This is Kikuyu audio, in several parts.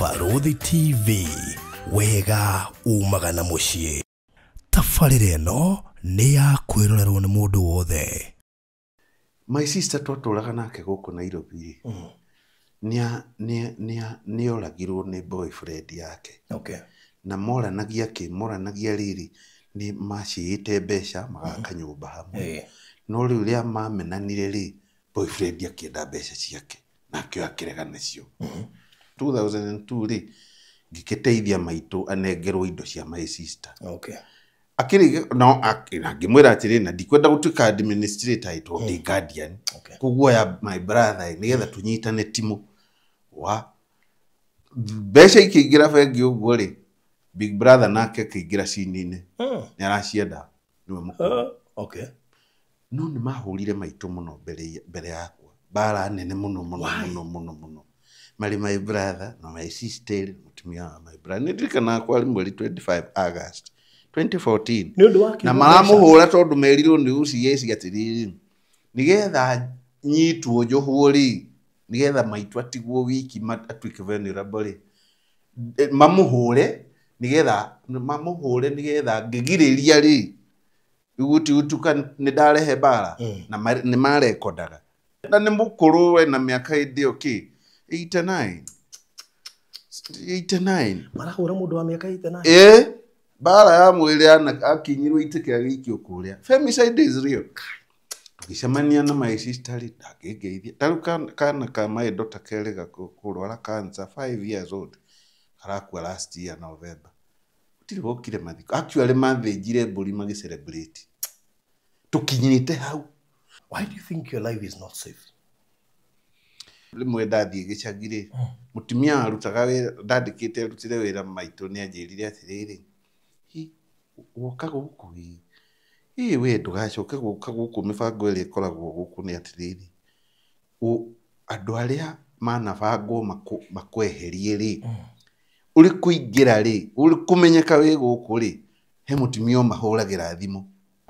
Barũthi TV, wega umaga na mũciĩ. Tabarĩra ĩno nĩ ya kwĩrorerwo nĩ mũndũ wothe. My sister twatũraga nake gũkũ Nairobi rĩ, nĩoragirwo nĩ boyfriend yake. Okay. Na moranagia kĩ, moranagia rĩrĩ nĩ maciĩte mbeca magaka nyũmba hamwe. No rĩu rĩa mamenanire rĩ, boyfriend akĩenda mbeca ciake nake akĩrega nacio. 2002 rĩ, ngĩgĩteithia maitũ anengerwo indo cia my sister. Okay. Akĩrĩ no ngĩmwĩra atĩrĩ, na ndikwenda gũtuĩka administrator tondũ ndĩ guardian. Okay. Koguo ya my brother nĩgetha tũnyitane timu wa mbeca ikĩingĩra bengi ũguo rĩ, big brother nake akĩingĩra cini-inĩ. Nĩ aracienda nĩwe mũkũrũ. Okay. No nĩ mahũrire maitũ mũno mbere yakwa, mbara nene mũno mũno mũno mũno mũno. Marĩ my brother na my sister, mũtumia wa my brother. Nĩ ndirikanaga kwarĩ mweri 25 August 2014. Nĩ ũndũ wa na maramũhũra tondũ merirwo nĩ OCS atĩrĩrĩ, nĩgetha nyitwo njohwo rĩ, nĩgetha maitũ atigwo wiki atuĩke vulnerable rĩ, mamũhũre nĩgetha mamũhũre nĩgetha ngĩgirĩria rĩ, gũtuĩka nĩ ndarehe mbara na nĩ marekondaga. Na nĩ mũkũrũ we na mĩaka ĩndĩ ĩyo kĩ 89 89. Marahũra mũndũ wa mĩaka 89. Ĩ mbara ya mwĩrĩ akinyirwo itĩke agĩikio kũrĩa. Femicide is real. Tũgĩcemania na my sister rĩ, ndangĩngeithia. Ta rĩu kana ka my daughter kerĩga kũrwara cancer 5 years old, karakua last year November. Gũtirĩ wokire mathiko. Actually mathĩnjire mbũri magĩ celebrate. Tũkinyĩte hau. Why do you think your life is not safe? Rĩmwe ndathiĩ gĩcagi rĩ, mũtumia arutaga wĩra, ndandĩkĩte arutire wĩra maitũ nĩ anjĩrire atĩrĩrĩ, woka gũkũ ĩ, ĩ we ndũgacoke gũka gũkũ, mĩbango ĩrĩa ĩkoragwo gũkũ nĩ atĩrĩrĩ, andũ arĩa manabangwo makweherie rĩ, ũrĩ kũingĩra rĩ, ũrĩ kũmenyeka wĩ gũkũ rĩ, he mũtumia ũmahũragĩra thimũ.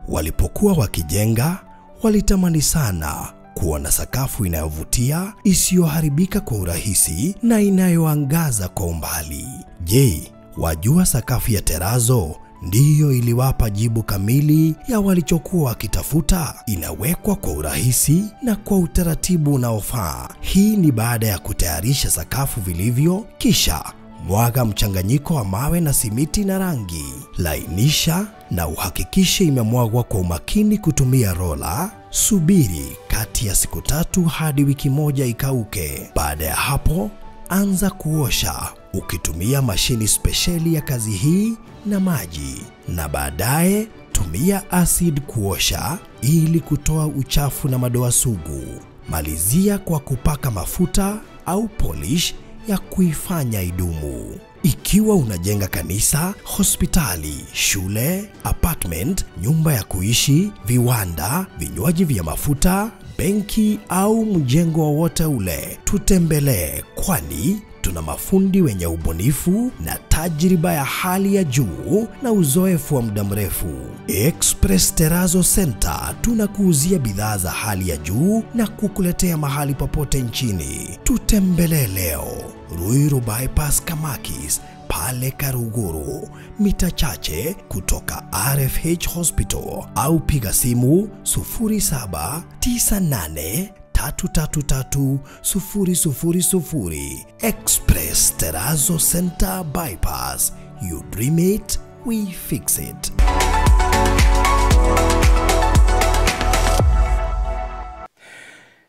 Walipokuwa wakijenga, walitamani sana kuona sakafu inayovutia, isiyoharibika kwa urahisi na inayoangaza kwa umbali. Je, wajua sakafu ya terazo ndiyo iliwapa jibu kamili ya walichokuwa wakitafuta? Inawekwa kwa urahisi na kwa utaratibu unaofaa. Hii ni baada ya kutayarisha sakafu vilivyo, kisha mwaga mchanganyiko wa mawe na simiti na rangi. Lainisha na uhakikishe imemwagwa kwa umakini kutumia rola. Subiri kati ya siku 3 hadi wiki 1 ikauke. Baada ya hapo, anza kuosha ukitumia mashini spesheli ya kazi hii na maji, na baadaye tumia acid kuosha ili kutoa uchafu na madoa sugu. Malizia kwa kupaka mafuta au polish ya kuifanya idumu. Ikiwa unajenga kanisa, hospitali, shule, apartment, nyumba ya kuishi, viwanda, vinywaji vya mafuta, benki au mjengo wowote ule, tutembelee, kwani tuna mafundi wenye ubunifu na tajriba ya hali ya juu na uzoefu wa muda mrefu. Express Terrazzo Center tunakuuzia bidhaa za hali ya juu na kukuletea mahali popote nchini. Tutembelee leo Ruiru Bypass Kamakis pale Karuguru, mita chache kutoka RFH Hospital, au piga simu 0798 333 000. Express Terrazzo Center Bypass. You dream it, we fix it.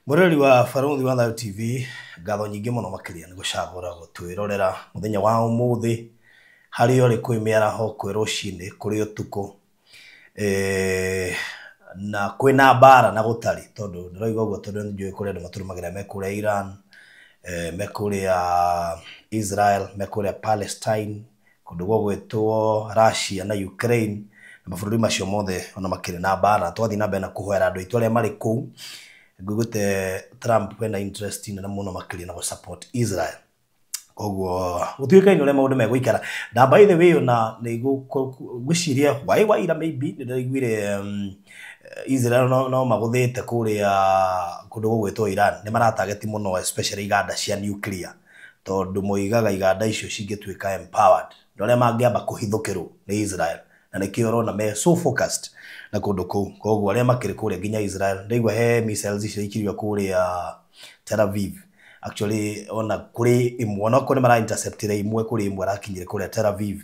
Mureri wa Barũthi wa Thayũ TV, ngatho nyingĩ mũno makĩria nĩ gũcagũra gũtwĩrorera mũthenya wa ũmũthĩ, harĩa ũrĩ kwĩ mĩaraho, kwĩ rũcinĩ, kũrĩ ũtukũ, na kwĩna mbara na gũtarĩ, tondũ ndĩroiga ũguo tondũ nĩ njũĩ kũrĩ andũ matũrũmagĩrĩra me kũrĩa Iran, me kũrĩa Israel, me kũrĩa Palestine, kũndũ gũgwĩtwo Russia na Ukraine, na mabũrũri macio mothe ona makĩrĩ na mbara. Twathiĩ na mbere na kũhoera andũ aitũ arĩa marĩ kũu. Ngũgũte Trump wena interest nene mũno makĩria na gũ-support Israel. Koguo gũtuĩkaine ũrĩa maũndũ megũikara. Na by the way, ona nĩ ngwĩciria wai waira maybe nĩ ndĩraiguire Israel no magũthĩte kũrĩa kũndũ gũgwĩtwo Iran. Nĩ maratageti mũno especially iganda cia nuclear. Tondũ moigaga iganda icio cingĩtuĩka empowered andũ arĩa mangĩamba kũhithũkĩrwo nĩ Israel, na nĩkĩo ũrona me so focused na kũndũ kũu. Koguo arĩa makĩrĩ kũrĩa nginya Israel, ndaigua he missiles icio ikirio kũrĩa Tel Aviv. Actually ona kũrĩ ĩmwe, onakorwo nĩ mara interceptire imwe, kũrĩ ĩmwe arakinyire kũrĩa Tel Aviv.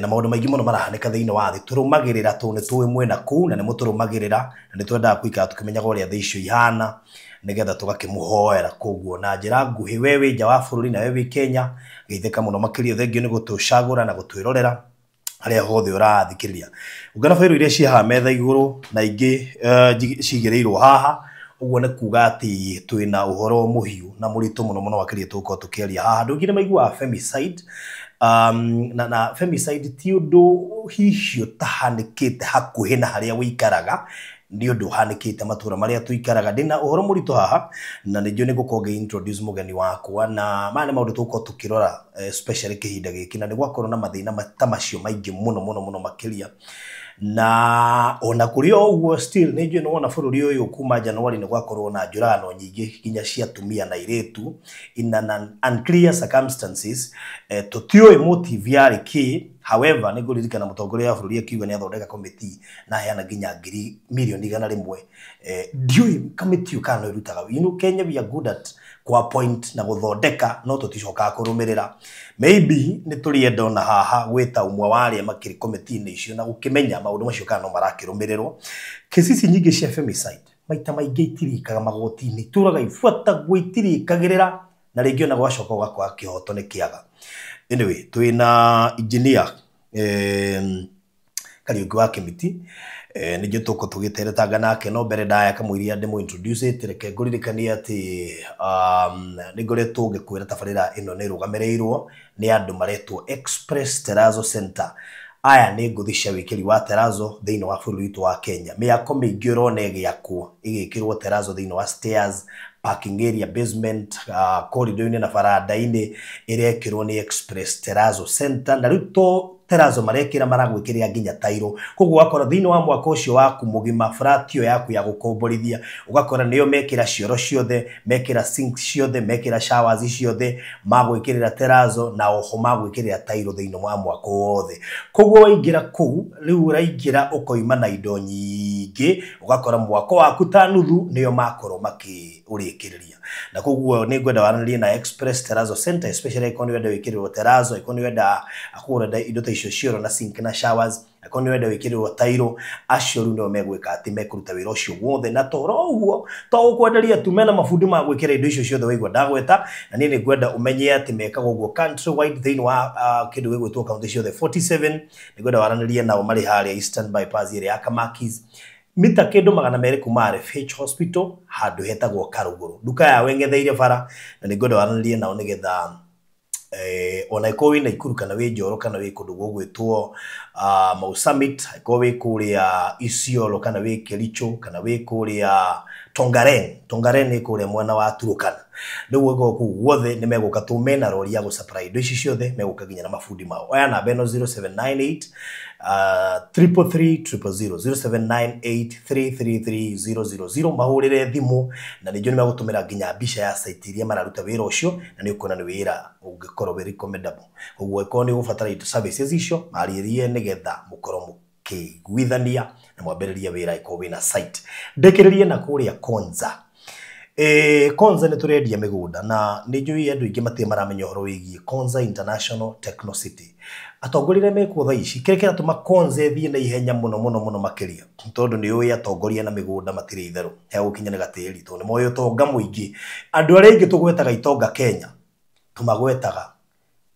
Na maũndũ maingĩ mũno marahanĩka thĩinĩ wa thĩ, tũrũmagĩrĩra tondũ nĩ tũĩ mwena kũu na nĩ mũtũrũmagĩrĩra, na nĩ twendaga gũikara tũkĩmenyaga ũrĩa thĩ icio ihana nĩgetha tũgakĩmũhoera. Koguo na njĩra nguhĩ, we wĩ nja wa bũrũri na we wĩ Kenya, geithĩka mũno makĩria. Thengiũ nĩ gũtũcagũra na gũtwĩrorera harĩa hothe ũrathikĩrĩria. Ũngana bairo iria ciĩ haha metha igũrũ na ingĩ cigĩrĩirwo haha, ũguo nĩ kuga atĩ twĩna ũhoro mũhiũ na mũritũ mũno mũno makĩria tũgũkorwo tũkĩaria haha. Andũ aingĩ nĩ maiguaga femicide, na femicide ti ũndũ hihi ũtahanĩkĩte hakuhĩ na harĩa ũikaraga, nĩ ũndũ ũhanĩkĩte matũra marĩa tũikaraga. Ndĩna ũhoro mũritũ haha na nĩ njũĩ nĩ ngũkorwo ngĩ introduce mũgeni wakwa, na maya nĩ maũndũ tũgũkorwo tũkĩrora, especially kĩhinda gĩkĩ, na nĩ gwakorwo na mathĩna ta macio maingĩ mũno mũno mũno makĩria. Na ona kũrĩ o ũguo, still nĩ njũĩ nĩ wona bũrũri ũyũ kuma January nĩ gwakorwo na njũragano nyingĩ nginya cia atumia na airĩtu in an unclear circumstances. Tũtiũĩ motive yarĩ kĩ. However, nĩ ngũririkana mũtongoria wa bũrũri akiuga nĩ athondeka committee na aheana nginya ngiri mirioni 100. Ndiũĩ committee ĩyo kana no ĩrutaga. You know, Kenya we are good at appoint na gũthondeka, no tũticokaga kũrũmĩrĩra. Maybe nĩ tũrĩenda ona haha gwĩta ũmwe wa arĩa makĩrĩ committee-inĩ icio na gũkĩmenya maũndũ macio kana no marakĩrũmĩrĩrwo. Kesi ici nyingĩ cia femicide maita maingĩ itirĩkaga magoti-inĩ, itũraga ibuatagwo, itirĩkagĩrĩra, na rĩngĩ ona gwacoka ũgakora kĩhoto nĩ kĩaga. Anyway, twĩna engineer Kariũki wa Kĩmiti, nĩnjũ tũko tũgĩteretanga nake, no mbere ndaya kamũiria ndĩmũ introduce, reke ngũririkanie atĩ nĩ ngoretwo ngĩkwĩra tabarĩra ĩno nĩ ĩrũgamĩrĩirwo nĩ andũ maretwo Express Terrazzo Center. Aya nĩ ngũthi cia wĩkĩri wa terrazzo thĩinĩ wa bũrũri witũ wa Kenya. Mĩako mĩingĩ ũrona ĩgĩakwo ĩgĩkĩrwo terrazzo thĩinĩ wa stairs, parking area, basement, corridor-inĩ na baranda-inĩ, ĩrekĩrwo nĩ Express Terrazzo Center. Na rĩu to terrazzo marekĩra, maragwĩkĩrĩra nginya tairo. Koguo ũgakora thĩinĩ wa mwaka ũcio waku mũgima, flat ĩyo yaku ya gũkomborithia, ũgakora nĩyo mekĩra cioro ciothe, mekĩra sink ciothe, mekĩra showers ciothe, magwĩkĩrĩra terrazzo na oho magwĩkĩrĩra tairo thĩinĩ wa mwaka wothe. Koguo waingĩra kũu rĩu ũraingĩra ũkoima na indo nyingĩ, ũgakora mwako waku ta nuthu nĩyo makorwo makĩũrĩkĩrĩria. Na koguo nĩ ngwenda waranĩrie na Express Terrazzo Center, especially angĩkorwo nĩ wenda wĩkĩrĩrwo terrazzo, angĩkorwo nĩ wenda kũgũra indo ta icio cioro na sink na showers, angĩkorwo nĩ wenda wĩkĩrĩrwo tairo, acio rĩu nĩo megwĩka atĩ mekũruta wĩra ũcio wothe. Na toro ũguo to gũkwenderia tu, mena mabundi ma gwĩkĩra indo icio ciothe waigua ndagweta. Na niĩ nĩ ngwenda ũmenye atĩ mekaga ũguo country wide thĩinĩ wa kĩndũ gĩgwĩtwo kaunti ciothe 47. Nĩ ngwenda waranĩrie nao marĩ harĩa Eastern Bypass ĩrĩa ya Kamakis, mita kĩndũ 200 kuma RFH Hospital, handũ hetagwo Karũgũrũ, nduka yao ĩng'etheire bara. Na nĩ ngwenda waranĩrie nao nĩgetha ona ĩkorwo wĩ Naikuru kana wĩ Njoro kana wĩ kũndũ gũgwĩtwo Mau Summit, ĩkorwo wĩ kũrĩa Isiolo kana wĩ Kericho kana wĩ kũrĩa Tongaren, Tongaren nĩ kũrĩa mwena wa Turukana, rĩu ũgĩkorwo kũu guothe nĩ megũka tũ mena rori ya gũsupply indo ici ciothe, megũka nginya na mabundi mao. Oya namba ĩno 0798 333 000, 0798 333 000, mahũrĩre thimũ na nĩnjũĩ nĩ megũtũmĩra nginya mbica ya site iria mararuta wĩra ũcio, na nĩ ũkuona nĩ wĩra ũngĩkorwo wĩ recommendable. Ũguo ĩkorwo nĩ ũgũbatara indo services icio, marĩrie nĩgetha mũkorwo mũkĩiguithania na mwambĩrĩrie wĩra ĩkorwo wĩna site. Ndĩkĩrĩrie na kũrĩa Konza. Konza nĩ tũrendia mĩgũnda, na nĩ njũĩ andũ aingĩ matirĩ maramenya ũhoro wĩgiĩ Konza International Techno City. Atongoria arĩa mekuo thaa ici, kĩrĩa kĩratũma Konza ĩthiĩ na ihenya mũno mũno mũno makĩria, tondũ nĩ ũĩ atongoria na mĩgũnda matirĩ itherũ, he gũkinya nĩ gatĩri, tondũ nĩ moĩ ũtonga mũingĩ. Andũ arĩa aingĩ tũgwetaga itonga Kenya, tũmagwetaga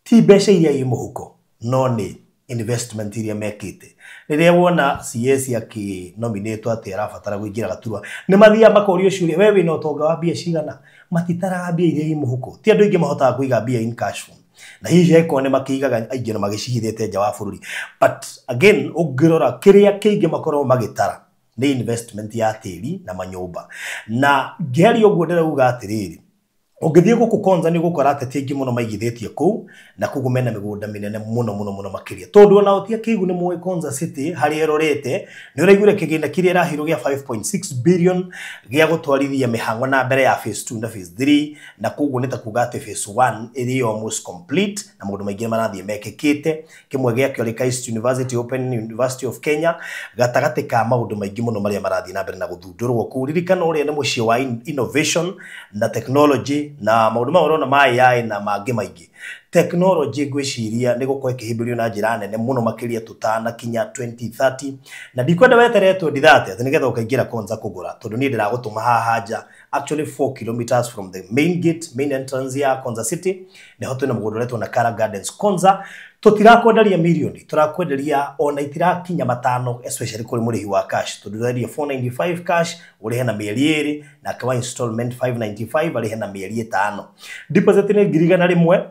ti mbeca iria i mũhuko, no nĩ investment iria mekĩte. Rĩrĩa wona CS akĩnominĩtwo atĩ arabatara kũingĩra gaturwa, nĩ mathiaga makorio ciũria, we wĩna ũtonga wa mbia cigana? Matitaraga mbia iria i mũhuko. Ti andũ aingĩ mahotaga kũiga mbia in cash form, na hihi angĩkorwo nĩ makĩigaga, aingĩ nĩ magĩcihithĩte nja wa bũrũri. But again, ũngĩrora kĩrĩa kĩingĩ makoragwo magĩtara nĩ investment ya tĩri na manyũmba. Na ngĩaria ũguo ndĩrauga atĩrĩrĩ, Ũngĩthiĩ gũkũ Konza nĩ ũgũkora ateti aingĩ mũno maigithĩtie kũu na koguo mena mĩgũnda mĩnene mũno mũno mũno makĩria tondũ ona ũtia kĩigu nĩ mũĩ Konza City harĩa ĩrorete nĩ ũraiguire kĩgĩna kĩrĩa ĩraheirwo gĩa 5.6 billion gĩa gũtwarithia mĩhang'o na mbere ya phase 2 na phase 3 na koguo nĩ ta kuga atĩ phase 1 ĩrĩ almost complete na maũndũ maingĩ marathiĩ mekĩkĩte. Kĩmwe gĩakĩo nĩ Christ University, Open University of Kenya, gatagatĩ ka maũndũ maingĩ mũno marĩa marathiĩ na mbere na gũthundũrwo kũu. Ririkana ũrĩa nĩ mũciĩ wa innovation na technology na maũndũ mau ũrona ma AI na mangĩ maingĩ. Technology ngwĩciria nĩ gũkorwo ĩkĩhĩmbĩrio na njĩra nene mũno makĩria tũtanakinya 2030 na ndikwenda weterere 2030 atĩ nĩgetha ũkaingĩra Konza kũgũra tondũ niĩ ndĩragũtũma haha nja, actually 4 kilometers from the main gate, main entrance ya Konza City nĩho twĩna mũgũnda ũretwo Nakara Gardens Konza. Tũtirakwenderia mirioni, tũrakwenderia ona itirakinya matano, especially kũrĩ mũrĩhi wa cash tondũ ũrendia 495 cash ũrĩhe na mĩeri 2 nake wa installment 595 arĩhe na mĩeri 5. Deposit nĩ 100,000.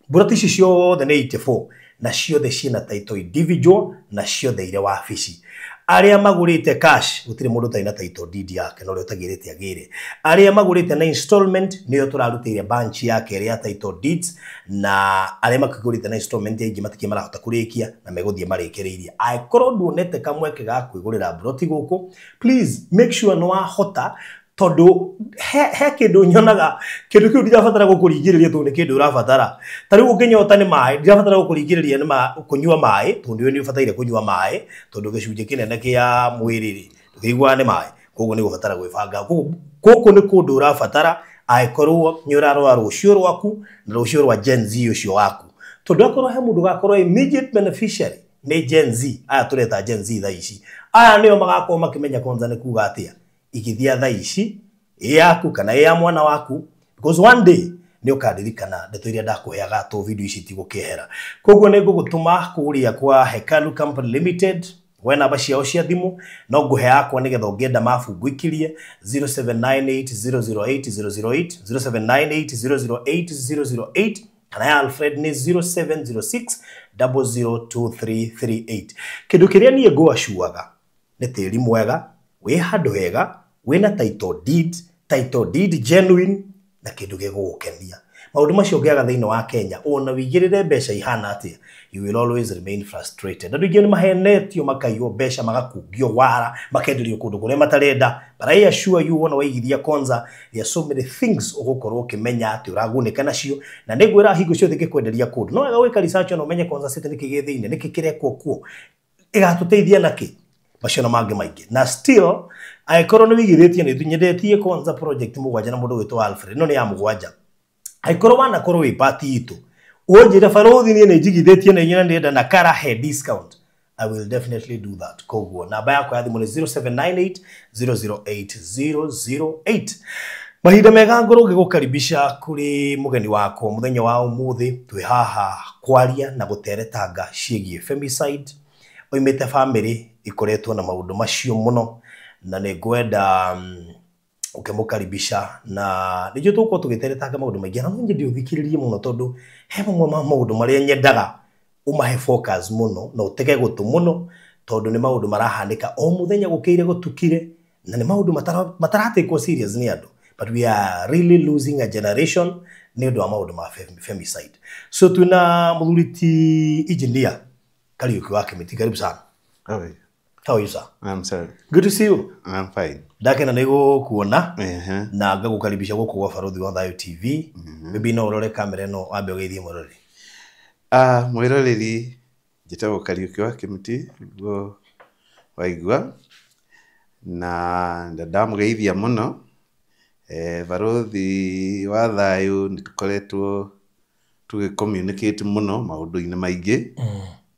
Mburoti ici ciothe nĩ 84 na ciothe ciĩna title individual na ciothe irĩ wabici. Arĩa magũrĩte cash gũtirĩ mũndũ ũtarĩ na title deed yake na ũrĩa ũtagĩrĩte agĩre. Arĩa magũrĩte na installment nĩo tũrarutĩire bunch ya kerĩ ya title deeds na arĩa makĩgũrĩte na installment aingĩ matikĩ marahota kũrĩkia na megũthiĩ marĩkĩrĩirie. Angĩkorwo nduonete kamweke ga kwĩgũrĩra mburoti gũkũ, please make sure nĩ wahota tondũ he kĩndũ nyonaga kĩndũ kĩu ndirabatara gũkũringĩrĩria tondũ nĩ kĩndũ ũrabatara. Ta rĩu ũngĩnyota nĩ maĩ, ndirabatara gũkũringĩrĩria nĩ kũnyua maĩ tondũ nĩ ũbataire kũnyua maĩ tondũ gĩcunjĩ kĩnene kĩa mwĩrĩ rĩ ndũkĩiguaga nĩ maĩ, koguo nĩ ũgũbatara gwĩbanga. Gũkũ nĩ kũndũ ũrabatara angĩkorwo nĩ ũrarora rũciũ rwaku na rũciũ rwa Gen Z ũcio waku, tondũ akorwo he mũndũ ũgakorwo immediate beneficiary nĩ Gen Z. Aya tũreta Gen Z thaa ici, aya nĩo magakorwo makĩmenya Konza nĩ kuga atĩa igithia thaa ici ĩ yaku kana ĩ ya mwana waku, because one day nĩ ũkandirikana ndeto iria ndakũheaga to video ici tigũkĩehera. Koguo nĩ ngũgũtũma kũrĩa kwa Hekalu Company Limited, we namba ciao cia thimũ no ngũhe yakwa nĩgetha ũngĩenda mabu ngũikĩrie 0798008008 0798008008 kana ya Alfred nĩ 0706002338. Kĩndũ kĩrĩa niĩ ngũacuaga nĩ tĩri mwega wĩ handũ hega wĩna title deed, title deed genuine na kĩndũ gĩgũgũkenia. Maũndũ macio ũngĩaga thĩinĩ wa Kenya ona wĩigĩrĩre mbeca ihana atĩa, you will always remain frustrated. Andũ aingĩ nĩ mahenetio makaiywo mbeca magakungio wara makenderio kũndũ kũrĩa matarenda, but I assure you wona waigithia Konza there are so many things ũgũkorwo ũkĩmenya atĩ ũragunĩka nacio na nĩngwĩra hingo ciothe ngĩkwenderia kũndũ no wega gwĩka research ona ũmenye Konza City nĩkĩ gĩ thĩinĩ, nĩkĩ kĩrekwo kuo, ĩgatũteithia nakĩ, macio na mangĩ maingĩ. Na still angĩkorwo nĩ wĩigithĩtie nĩ nyendetie Konza project 7 na mũndũ wĩtwo Alfred, ĩno nĩ ya 7. Angĩkorwo wanakorwo wĩ pati itũ ũnjĩre barothi niĩ nĩ njigithĩtie na inyuĩ na ndĩrenda Nakara he discount, I will definitely do that. Koguo namba yakwa ya thimũ nĩ 0798008008. Mahinda mega ngorwo ngĩgũkaribisha kũrĩ mũgeni wakwa mũthenya wa ũmũthĩ. Twĩ haha kwaria na gũteretanga ciĩgiĩ femicide. Oimĩte family ikoretwo na maũndũ macio mũno na nĩ ngwenda ũkĩmũkaribisha na nĩnjũĩ tũgũkorwo tũgĩteretanga maũndũ maingĩ na no nyende ũthikĩrĩrie mũno tondũ he mamwe ma maũndũ marĩa nyendaga ũmahe focus mũno na ũtege gũtũ mũno tondũ nĩ maũndũ marahanĩka o mũthenya gũkĩire gũtukire na nĩ maũndũ mataratekwo serious nĩ andũ, but we are really losing a generation nĩ ũndũ wa maũndũ ma femicide. So twĩna mũthuri ti engineer Kariuki wa Kĩmĩti, karibu sana. How How are you, sir? I'm sorry. Good to see you. I'm fine. Ndakena nĩ gũkuona na ngagũkaribisha gũkũ gwa Barothi wa Thayu TV. Maybe no ũrore kamera ĩno wambe ũgeithie mwĩroreri. Mwĩroreri, njĩtagwo Kariuki wa Kĩmĩti, nĩguo waigua na ndamũgeithia mũno. Barothi wa Thayu nĩ tũkoretwo tũgĩ communicate mũno maũndũ-inĩ maingĩ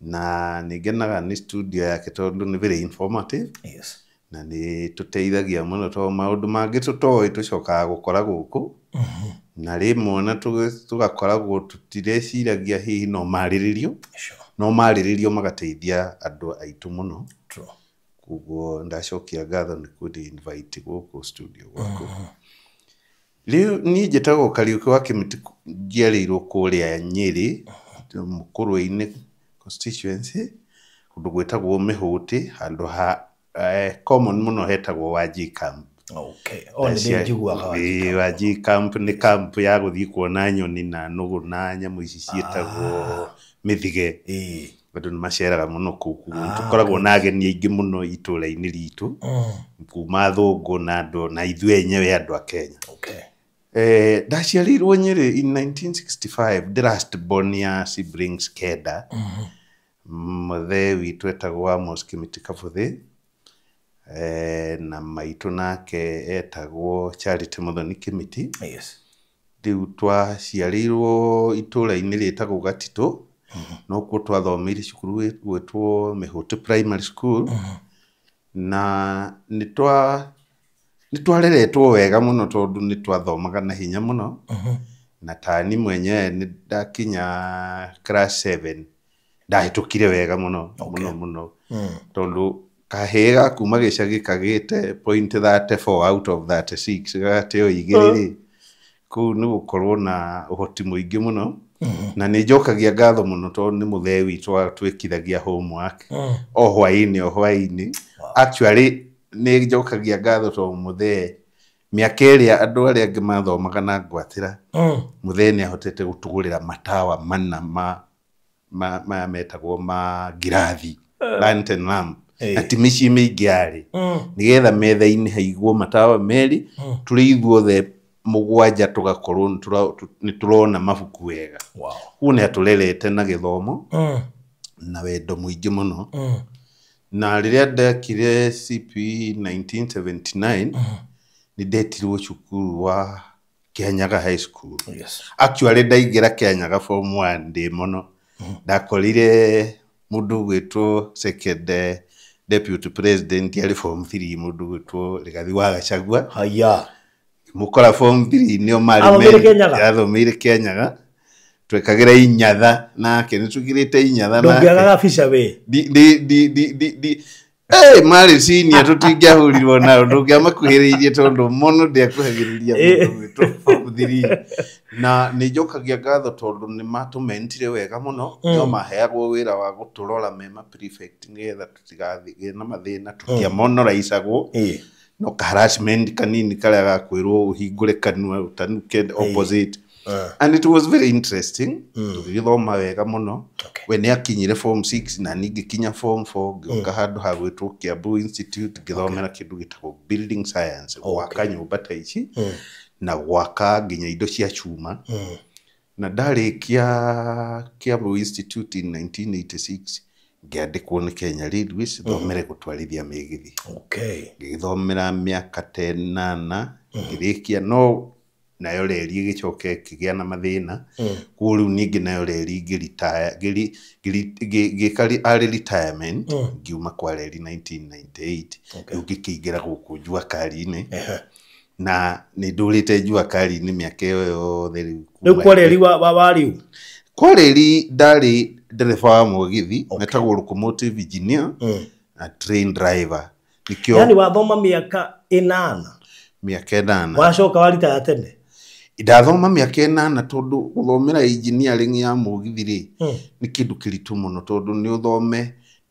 na nĩ ngenaga nĩ studio yake tondũ nĩ very informative. Yes. Na nĩ tũteithagia mũno tondũ maũndũ mangĩ tũtoĩ tũcokaga gũkora gũkũ na rĩmwe na tũgakoragwo tũtireciragia hihi no marĩrĩrio. Sure. No marĩrĩrio magateithia andũ aitũ mũno. True. Koguo ndacokia ngatho nĩ kũndĩ invite gũkũ studio gwaku. Rĩu niĩ njĩtagwo Kariuki wa Kĩmĩti, njiarĩirwo kũrĩa Nyĩrĩ Mũkũrwe-inĩ constituency kũndũ gwĩtagwo Mĩhũtĩ, handũ ha common mũno hetagwo Wanji Camp. Okay. O nĩ njiguaga Wanji. Wanji Camp nĩ camp ya gũthiĩ kuona nyoni na nũgũ na nyamũ ici ciĩtagwo mĩthige. Andũ nĩ maceraga mũno kũu, tũkoragwo na ageni aingĩ mũno itũũra-inĩ ritũ, kuma athũngũ na andũ na ithuĩ enyewe andũ a Kenya. Okay. Ndaciarĩirwo Nyĩrĩ in 1965, the last born ya siblings 9. Mũthee witũ etagwo Amos Kĩmĩtĩ Kabuthĩ, na maitũ nake etagwo Charity Mũthoni Kĩmĩtĩ. Yes. Rĩu twaciarĩirwo itũũra-inĩ rĩtagwo Gatitũ, nokuo twathomeire cukuru gwĩtwo Mĩhũtĩ Primary School. Na nĩ twareretwo wega mũno tondũ nĩ twathomaga na hinya mũno. Na tani mwenyewe nĩ ndakinya class 7 ndahĩtũkire wega mũno mũno mũno, tondũ kahĩĩ ga kuma gĩcagi kagĩte point 34 out of 36 gagateo 2 rĩ, kũu nĩ gũkorwo na ũhoti mũingĩ mũno. Na nĩ njokagia ngatho mũno tondũ nĩ mũthee witũ watwĩkithagia homework o hwaĩ-inĩ o hwaĩ-inĩ. Actually nĩ njokagia ngatho tondũ mũthee mĩaka ĩrĩa andũ arĩa angĩ mathomaga na ngwatĩra, mũthee nĩ ahotete gũtũgũrĩra matawa mana maya metagwo ma ngirathi, lantern lamp, na ti mĩciĩ mĩingĩ yarĩ, nĩgetha metha-inĩ haigwo matawa merĩ, tũrĩ ithuothe 7 tũgakorwo nĩ tũrona mabuku wega. Koguo nĩ atũrerete na gĩthomo na wendo mũingĩ mũno. Na rĩrĩa ndekire CPE 1979, nĩ ndetirwo cukuru wa Kianyaga High School. Yes. Actually ndaingĩra Kianyaga form 1 ndĩ mũno, ndakorire mũndũ ũgwĩtwo second deputy president arĩ form 3, mũndũ ũgwĩtwo Rigathi wa Gachagua. Haya. Mũkora form 3 nĩo marĩ Athomeire Kianyaga? Athomeire Kianyaga. Twekagĩra inyatha nake, nĩ tũkĩrĩte inyatha nake. Ndũngĩagaga bica we. Di. Marĩ senior tũtingĩahũrirwo nao, ndũngĩamakuhĩrĩirie tondũ mũno ndĩakuhagĩrĩria mũndũ ũgwĩtwo form 3. Na nĩ njokagia ngatho tondũ nĩ matũmentire wega mũno, nĩo maheagwo wĩra wa gũtũrora mema prefect nĩgetha tũtigathiĩ na mathĩna, tũtiamonoraicagwo. No harassment kanini karĩa gakwĩrwo ũhingũre kanua ũtanuke opposite. And it was very interesting. Tũgĩgĩthoma wega mũno. We nĩ akinyire form 6 na niĩ ngĩkinya form 4, ngĩũka handũ ha gwĩtwo Kiambu Institute ngĩthomera kĩndũ gĩtagwo building science, gwaka nyũmba ta ici na gwaka nginya indo cia cuma. Na ndarĩkia Kiambu Institute in 1986 ngĩandĩkwo nĩ Kenya Railways thomere gũtwarithia mĩgithi. Okay. Ngĩgĩthomera mĩaka ta 8 ngĩrĩkia, no nayo reri ĩgĩcoka ĩkĩgĩa na mathĩna. Koguo rĩu ningĩ nayo reri ngĩka early retirement, ngiuma kwa reri 1998. Rĩu ngĩkĩingĩra gũkũ Jua Kali-inĩ. Na nĩ ndũrĩte Jua Kali-inĩ mĩaka ĩyo yothe rĩu. Rĩu kwa reri wa rĩu? Kwa reri ndarĩ ndereba wa mũgithi, metagwo locomotive engineer na train driver. Nĩkĩo Yaani wathoma mĩaka 8? Mĩaka 8. Wacoka waritaya tene? Ndathoma mĩaka 8 tondũ gũthomera engineering ya mũgithi rĩ, nĩ kĩndũ kĩritũ mũno tondũ nĩ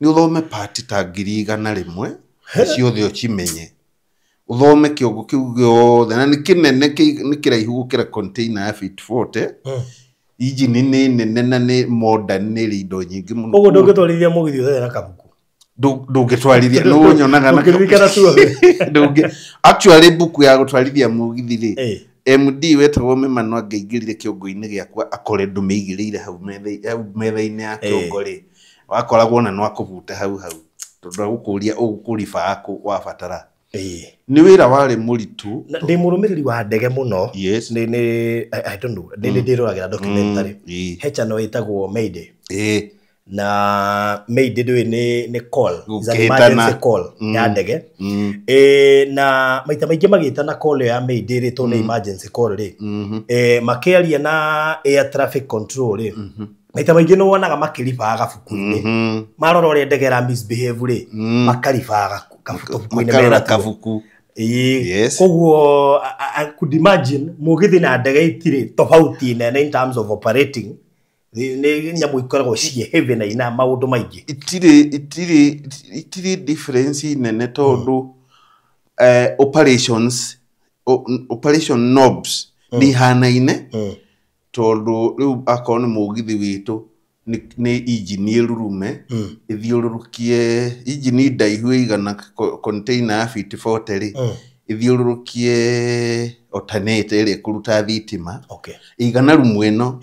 ũthome part ta 100,000, ciothe ũcimenye. Ũthome kĩongo kĩu gĩothe, na nĩ kĩnene, nĩ kĩraihu gũkĩra container ya feet 40. Engine nĩ nene na nĩ modern, nĩ ĩrĩ indo nyingĩ mũno. Koguo ndũngĩtwarithia mũgithi ũtarĩ na kabuku? Ndũngĩtwarithia, nĩ ũnyonaga na Ndũngĩririkana tuothe. Ndũngĩ. Actually mbuku ya gũtwarithia mũgithi rĩ, MD wetagwo Mĩmano angĩaingĩrire kĩongo-inĩ gĩakwa akore ndũmĩigĩrĩire hau metha-inĩ ya kĩongo rĩ, wakoragwo na no akũbute hau hau, tondũ agũkũria ũgũkũriba akũ wabatara. Nĩ wĩra warĩ mũritũ. Ndĩ mũrũmĩrĩri wa ndege mũno. Yes. I don't know. Nĩ ndĩroragĩra documentary. He channel ĩtagwo Mayday. Na Mayday ndũĩ nĩ call. It's an Gũkĩtana. emergency call ya ndege. Na maita maingĩ magĩtana call ya Mayday rĩ, tondũ nĩ emergency call rĩ. Makĩaria na air traffic control rĩ. Maita maingĩ nĩ wonaga makĩribaga gabuku-inĩ. Marora ũrĩa ndege ĩra misbehave rĩ, makaribaga kabuku-inĩ Makarora mena tuo. kabuku. Yes. Koguo I could imagine mũgithi na ndege itirĩ tofauti nene in terms of operating. Nĩ nyamũ ikoragwo ciĩ heavy na ina maũndũ maingĩ. Itirĩ difference nene tondũ Operations operation knobs nĩ ihanaine, tondũ rĩu akorwo nĩ mũgithi witũ nĩ injini ĩrurume ĩthiũrũrũkie injini ndaihu ĩigana container ya feet 40 rĩ, ĩthiũrũrũkie alternator ĩrĩa ĩkũruta thitima ĩigana rumu ĩno,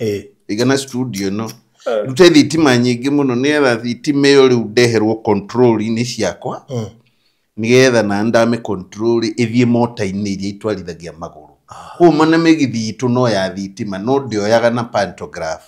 ĩigana studio ĩno, rute thitima nyingĩ mũno, nĩgetha thitima ĩyo rĩu ndeherwo control-inĩ ciakwa, nĩgetha na ndame control ĩthiĩ mota-inĩ iria itwarithagia magũrũ. Koguo na mĩgithi itũ no ya thitima, no ndĩoyaga na pantograph,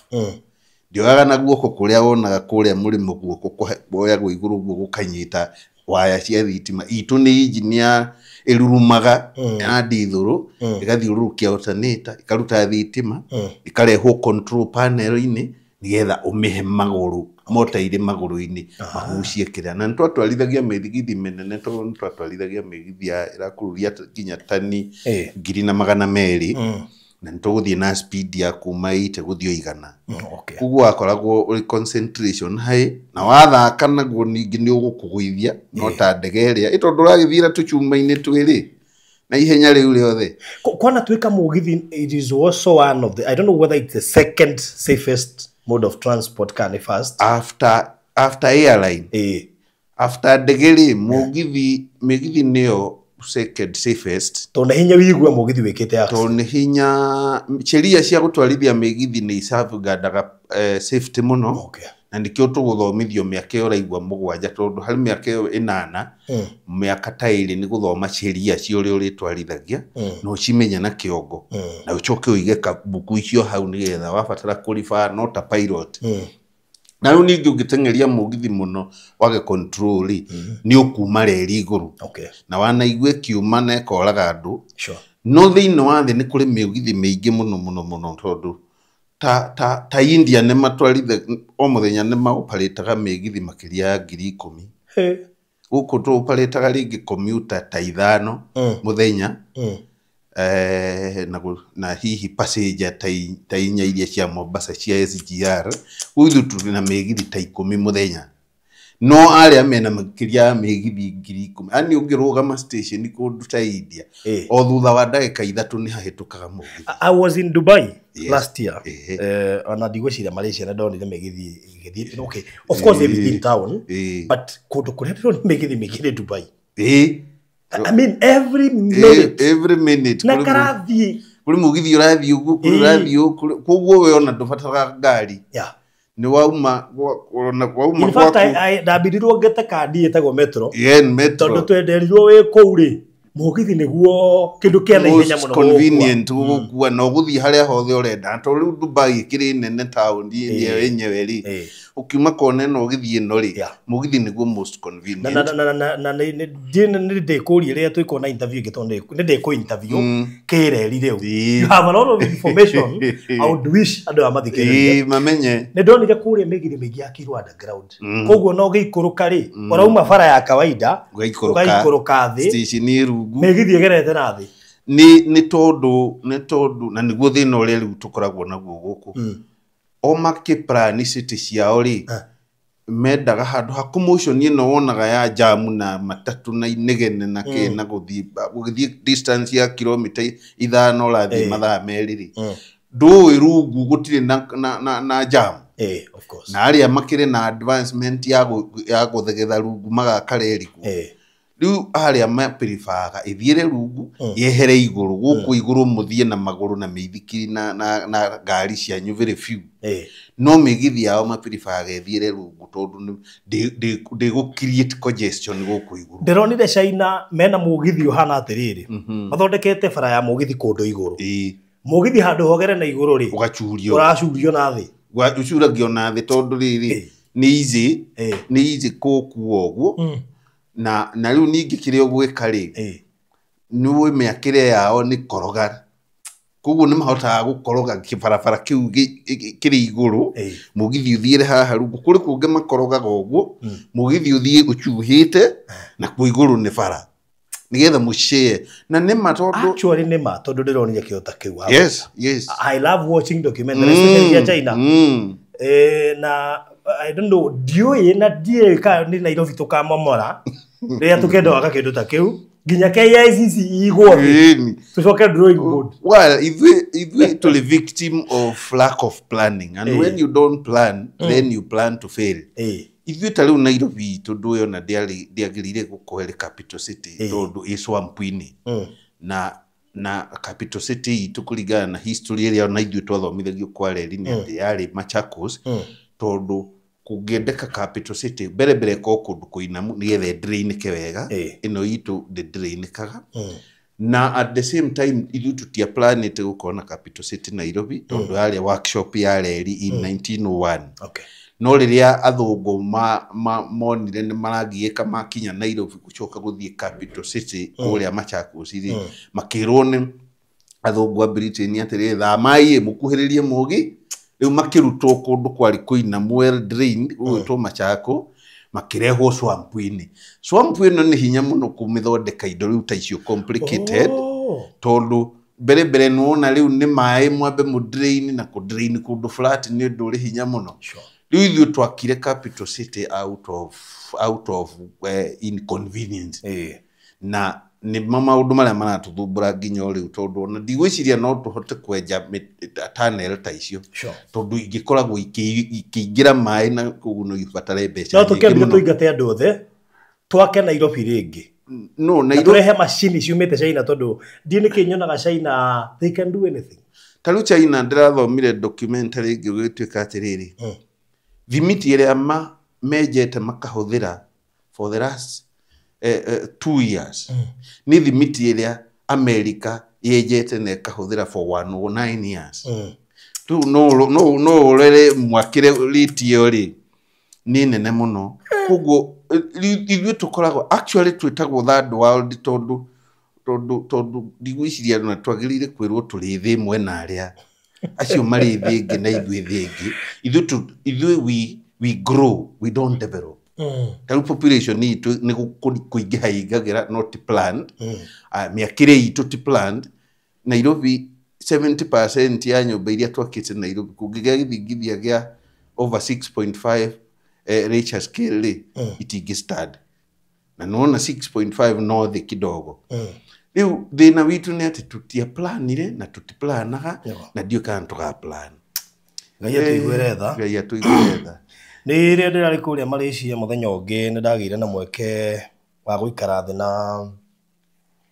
ndĩoyaga na guoko kũrĩa wonaga kũrĩa mũrĩmo, guoko kuoyagwo igũrũ ũguo gũkanyita waya cia thitima. Itũ nĩ injini ya ĩrurumaga ya ndithũrũ, ĩgathiũrũrũkia alternator, ĩkaruta thitima, ĩkarehwo control panel-inĩ nĩgetha ũmĩhe magũrũ, mota irĩ magũrũ-inĩ magucie kĩrĩa. Na nĩtwatwarithagia mĩgithi mĩnene, tondũ nĩtwatwarithagia mĩgithi ya ĩrakururia nginya tani 1200, na nĩtũgũthiĩ na speed ya kuma 80 gũthiĩ 100. Koguo wakoragwo ũrĩ concentration high, na wathaka naguo ningĩ nĩ ũgũkũgũithia, no ta ndege ĩrĩa ĩ tondũ ũragĩthiĩra tũcuma-inĩ twĩrĩ na ihenya rĩu rĩothe. Kwana tuĩka mũgithi, it is also one of the, I don't know whether it's the second safest mode of transport kana nĩ first. After airline, after ndege rĩ, mũgithi, mĩgithi nĩyo second safest. Tondũ nĩ hinya wĩigue mũgithi wĩkĩte accident. Tondũ nĩ hinya, sheria cia gũtwarithia mĩgithi nĩ safeguardaga safety mũno. Na nĩkĩo tũgũthomithio mĩaka ĩyo ũraigua 7, tondũ harĩ mĩaka ĩyo 8, mĩaka ta 2 nĩ gũthoma sheria cia ũrĩa ũrĩtwarithagia, na ũcimenye na kĩongo, na ũcoke ũige kabuku icio hau nĩgetha wabatara kũriba no ta pilot. Na rĩu ningĩ ũngĩteng'eria mũgithi mũno wage control rĩ, nĩ ũkuma reri igũrũ. Na wanaigua ĩkiuma na ĩkoraga andũ. No thĩinĩ wa thĩ nĩ kũrĩ mĩgithi mĩingĩ mũno mũno mũno, tondũ ta India nĩ matwaritha o mũthenya nĩ maoparĩtaga mĩgithi makĩria ya 10,000. Gũkũ tũoparĩtaga rĩngĩ commuter ta 5 mũthenya, na hihi passenger ta 4 iria cia Mombasa cia SGR. Rĩu ithuĩ tũrĩ na mĩgithi ta 10 mũthenya, no arĩa mena makĩria ya mĩgithi 10,000. Yaani ũngĩrũgama station kũndũ ta India, o thutha wa ndagĩka 3 nĩ hahĩtũkaga mũgithi. I was in Dubai last year. Ona ndigwĩciria Malaysia na ndonire mĩgithi ĩgĩthiĩ. Okay, of course everything in town, but kũndũ kũrĩa ndĩronire mĩgithi mĩingĩ nĩ Dubai. I mean every minute. Every minute. Na karathiĩ. Kũrĩ mũgithi ũrathiĩ ũguo, kũrĩ ũrathiĩ ũguo, koguo we ona ndũbataraga ngari. Nĩ wauma ona wauma In fact, gwaku. Ndambirirwo ngĩte kandi ĩtagwo Metro. Yeah, Metro. Tondũ twenderirwo wĩ kũu rĩ, mũgithi nĩguo kĩndũ kĩa naihenya Most mũno convenient gũgũkua. gũgũkua na ũgũthiĩ harĩa hothe ũrenda. Tondũ rĩu Dubai ĩkĩrĩ nene taũni ĩyo yenyewe rĩ, ũkiuma kona ĩno ũgĩthiĩ ĩno rĩ, mũgithi nĩguo most convenient. Na nĩ ndĩkũria rĩrĩa twĩkona na interview ĩngĩ, tondũ nĩ ndĩkũ interview kĩreri rĩu. You have a lot of information. I would wish andũ aya mathikĩrĩrie. Mamenye. Nĩ ndonire kũrĩa mĩgithi mĩingĩ yakirwo underground. Koguo no gĩikũrũka rĩ, ũrauma bara ya kawaida, Ũgaikũrũka. ũgaikũrũka thĩ. Station ĩ rungu. Mĩgithi ĩgerete na thĩ. Nĩ tondũ na nĩguo thĩna ũrĩa rĩu tũkoragwo naguo gũkũ. O makĩplan city ciao rĩ, mendaga handũ ha commotion ĩno wonaga ya jamu na matatũ na inegene na kĩ, na gũthiĩ distance ya kilomita 5 ũrathiĩ mathaa 2 rĩ. Ndũĩ rungu gũtirĩ na jam. Of course. Na arĩa makĩrĩ na advancement ya gũthegetha rungu magaka reri kuo. Rĩu arĩa maprefaga ĩthiĩre rungu, yehere igũrũ, gũkũ igũrũ mũthiĩ na magũrũ na mĩithikiri na ngari cianyu very few. No mĩgithi yao maprefaga ĩthiĩre rungu tondũ ndĩgũ create congestion gũkũ igũrũ. Ndĩronire China mena mũgithi ũhana atĩrĩrĩ. Mathondekete bara ya mũgithi kũndũ igũrũ. Mũgithi handũ hogere na igũrũ rĩ, Ũgacurio. Ũracurio na thĩ. Ũcuragio na thĩ tondũ rĩrĩ, nĩ easy, nĩ easy kũkua ũguo. Na rĩu ningĩ kĩrĩa ũgwĩka rĩ, nĩ ũĩ mĩakĩre yao nĩ koroga. Koguo nĩ mahotaga gũkoroga kĩbarabara kĩu kĩrĩ igũrũ, mũgithi ũthiĩre haha rungu. Kũrĩ kũngĩ makorogaga ũguo, mũgithi ũthiĩ ũcuhĩte, na kuo igũrũ nĩ bara. Nĩgetha mũshare. Na nĩ ma tondũ Actually nĩ ma tondũ ndĩronire kĩo ta kĩu haha. Yes, yes. I love watching documentaries, especially cia China. Na I don't know, ndiũĩ na ndiũĩ kana nĩ Nairobi tũkamomora rĩrĩa tũkenda gwaka kĩndũ ta kĩu. Nginya KICC igwo thĩ. Tũcoke drawing board. Well, ithuĩ tũrĩ victim of lack of planning, and when you don't plan, then you plan to fail. Ithuĩ ta rĩu Nairobi itũ ndũĩ ona ndĩagĩrĩire gũkorwo ĩrĩ capital city tondũ ĩ swamp-inĩ. Na capital city itũ kũringana na history ĩrĩa ona ithuĩ twathomithagio kwa reri nĩ atĩ yarĩ Machakos, tondũ kũngĩendeka capital city mbere mbere ĩkorwo kũndũ kũinamu nĩgetha ĩdrainĩke wega. Ĩno itũ ndĩdrainĩkaga. Na at the same time ithuĩ tũtia planĩte gũkorwo na capital city Nairobi tondũ yarĩ workshop ya reri in 1901. No rĩrĩa athũngũ monire nĩ maragiĩka makinya Nairobi gũcoka gũthiĩ capital city kũrĩa Machakos rĩ, makĩrwo nĩ athũngũ a Britain atĩrĩrĩ, thamai mũkuhĩrĩrie mũgi. Rĩu makĩrutwo kũndũ kwarĩ kũinamu well drained gũgwĩtwo Machakos, makĩrehwo swamp-inĩ. Swamp ĩno nĩ hinya mũno kũmĩthondeka indo rĩu ta icio complicated, tondũ mbere mbere nĩwona rĩu nĩ maĩ mwambe mũdrain, na kũdrain kũndũ flat nĩ ũndũ ũrĩ hinya mũno. Rĩu ithuĩ twakire capital city out of inconvenience. Na nĩ maũndũ marĩa maratũthumbũra nginya o rĩu, tondũ ona ndigwĩciria no tũhote kwenja tunnel ta icio, tondũ ingĩkoragwo ikĩingĩra maĩ na koguo no ibatare mbeca No nyingĩ tũkĩambire mũno. tũingate andũ othe twake Nairobi rĩngĩ. No, Na Nairobi tũrehe macini ciumĩte China, tondũ ndiĩ nĩkĩ nyonaga China they can do anything. Ta rĩu China ndĩrathomire documentary ĩngĩ gũgĩtuĩka atĩrĩrĩ, thimiti ĩrĩa menjete makahũthĩra for the last 2 years nĩ thimiti ĩrĩa America yenjete na ĩkahũthĩra for 109 years. Rĩu no ũrere mwakĩre rĩti ĩyo rĩ nĩ nene mũno. Koguo ithuĩ tũkoragwo actually twĩtagwo third world tondũ ndigwĩciria na twagĩrĩire kwĩrwo tũrĩ thĩ ĩmwe na arĩa acio marĩ thĩ ĩngĩ na ithuĩ thĩ ĩngĩ. Ithuĩ we grow, we don't develop. Ta rĩu population itũ nĩ kũingĩha ĩingagĩra, not planned. Mĩakĩre itũ ti planned. Nairobi 70% ya nyũmba iria twakĩte Nairobi kũngĩgĩa gĩthingithia gĩa over 6.5 Richter scale rĩ, itingĩ stand. Na nĩwona 6.5 no thĩ kidogo. Rĩu thĩna witũ nĩ atĩ tũtiaplanire na tũtiplanaga, na ndiũĩ kana tũgaplan. Ngai atũiguĩre tha. Ngai atũiguĩre tha. Nĩ rĩrĩa ndĩrarĩ kũrĩa Malaysia mũthenya ũngĩ nĩ ndagĩire na mweke wa gũikara thĩ na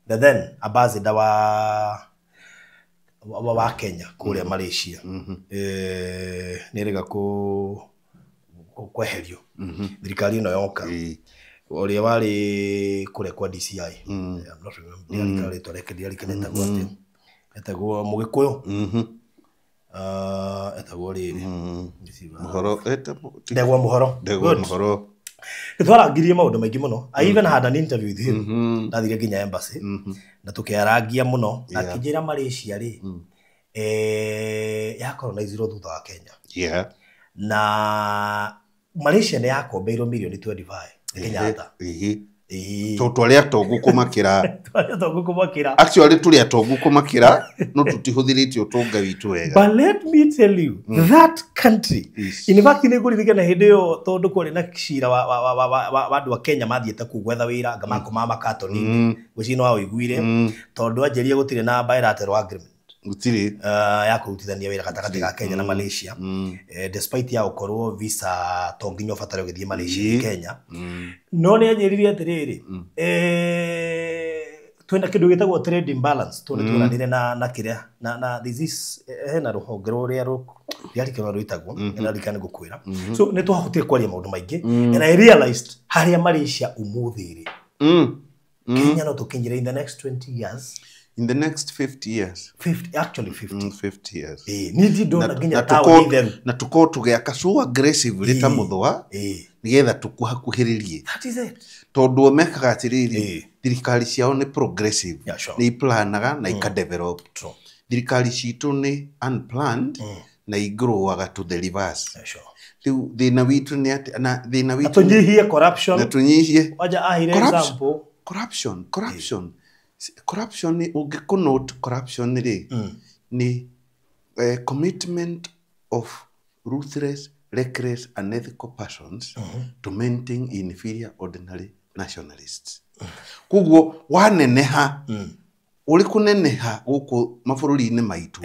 the then ambassador wa Kenya kũrĩa Malaysia. Nĩ erĩga kweherio thirikari ĩno yoka. Ũrĩa warĩ kũrĩa kwa DCI. I'm not remember. Ndirarikana rĩtwa rĩake, ndirarikana etagwo atĩa. Etagwo Mũgĩkũyũ. Etagwo rĩrĩ. Mũhoro, etagwo Ndegwa Mũhoro. Ndegwa Mũhoro. Nĩtwarangirie maũndũ maingĩ mũno. I even had an interview with him. Ndathire nginya embassy. Na tũkĩarangia mũno. Na akĩnjĩra Malaysia rĩ, yacolonizirwo thutha wa Kenya. Na Malaysia nĩ yakombeirwo mirioni 25 nĩ Kenyatta. Tondũ twarĩ atongu kũmakĩra. Twarĩ atongu kũmakĩra. Actually tũrĩ atongu kũmakĩra, no tũtihũthĩrĩte ũtonga witũ wega. But let me tell you, that country, in fact nĩ ngũririkana hĩndĩ ĩyo tondũ kwarĩ na cira wa andũ a Kenya mathiĩte kũu gwetha wĩra, anga makomaga makatoni-inĩ. Ngwĩciria no waũiguire, tondũ anjĩrire gũtirĩ na bilateral agreement. Gũtirĩ. Ya kũrutithania wĩra gatagatĩ ga Kenya na Malaysia. Despite ya gũkorwo visa to nginya ũbatare ũgĩthiĩ Malaysia Kenya. No nĩ anjĩrire atĩrĩrĩ, twĩna kĩndũ gĩtagwo trade imbalance, tondũ nĩtwonanire na kĩrĩa, na this is, hena rũhonge rũrĩa rĩarikana rwĩtagwo, nĩrarikana nĩngũkwĩra. So nĩ twahotire kwaria maũndũ maingĩ, and I realized harĩa Malaysia ũmũthĩ rĩ, Kenya no tũkinyire in the next 20 years. In the next 50 years. 50, actually 50. 50 years. Nĩ ndona nginya taũni theru. Na tũkorwo tũgĩaka so aggressively ta mũthũa, nĩgetha tũkuhakuhĩrĩrie. That is it. Tondũ o mekaga atĩrĩrĩ, thirikari ciao nĩ progressive. Yeah, sure. Nĩ iplanaga na ikadevelop. True. Thirikari citũ nĩ unplanned na igrowaga to the reverse. Yeah, sure. Rĩu thĩna witũ nĩ atĩ, na thĩna witũ Na tũnyihie corruption. Na tũnyihie. Wanja ahire example. Corruption, corruption. Corruption ni ũngĩkũnote corruption rĩ, ni commitment of ruthless, reckless, unethical persons to maintain inferior ordinary nationalists. Koguo waneneha uri kuneneha guku mabũrũri-inĩ maitũ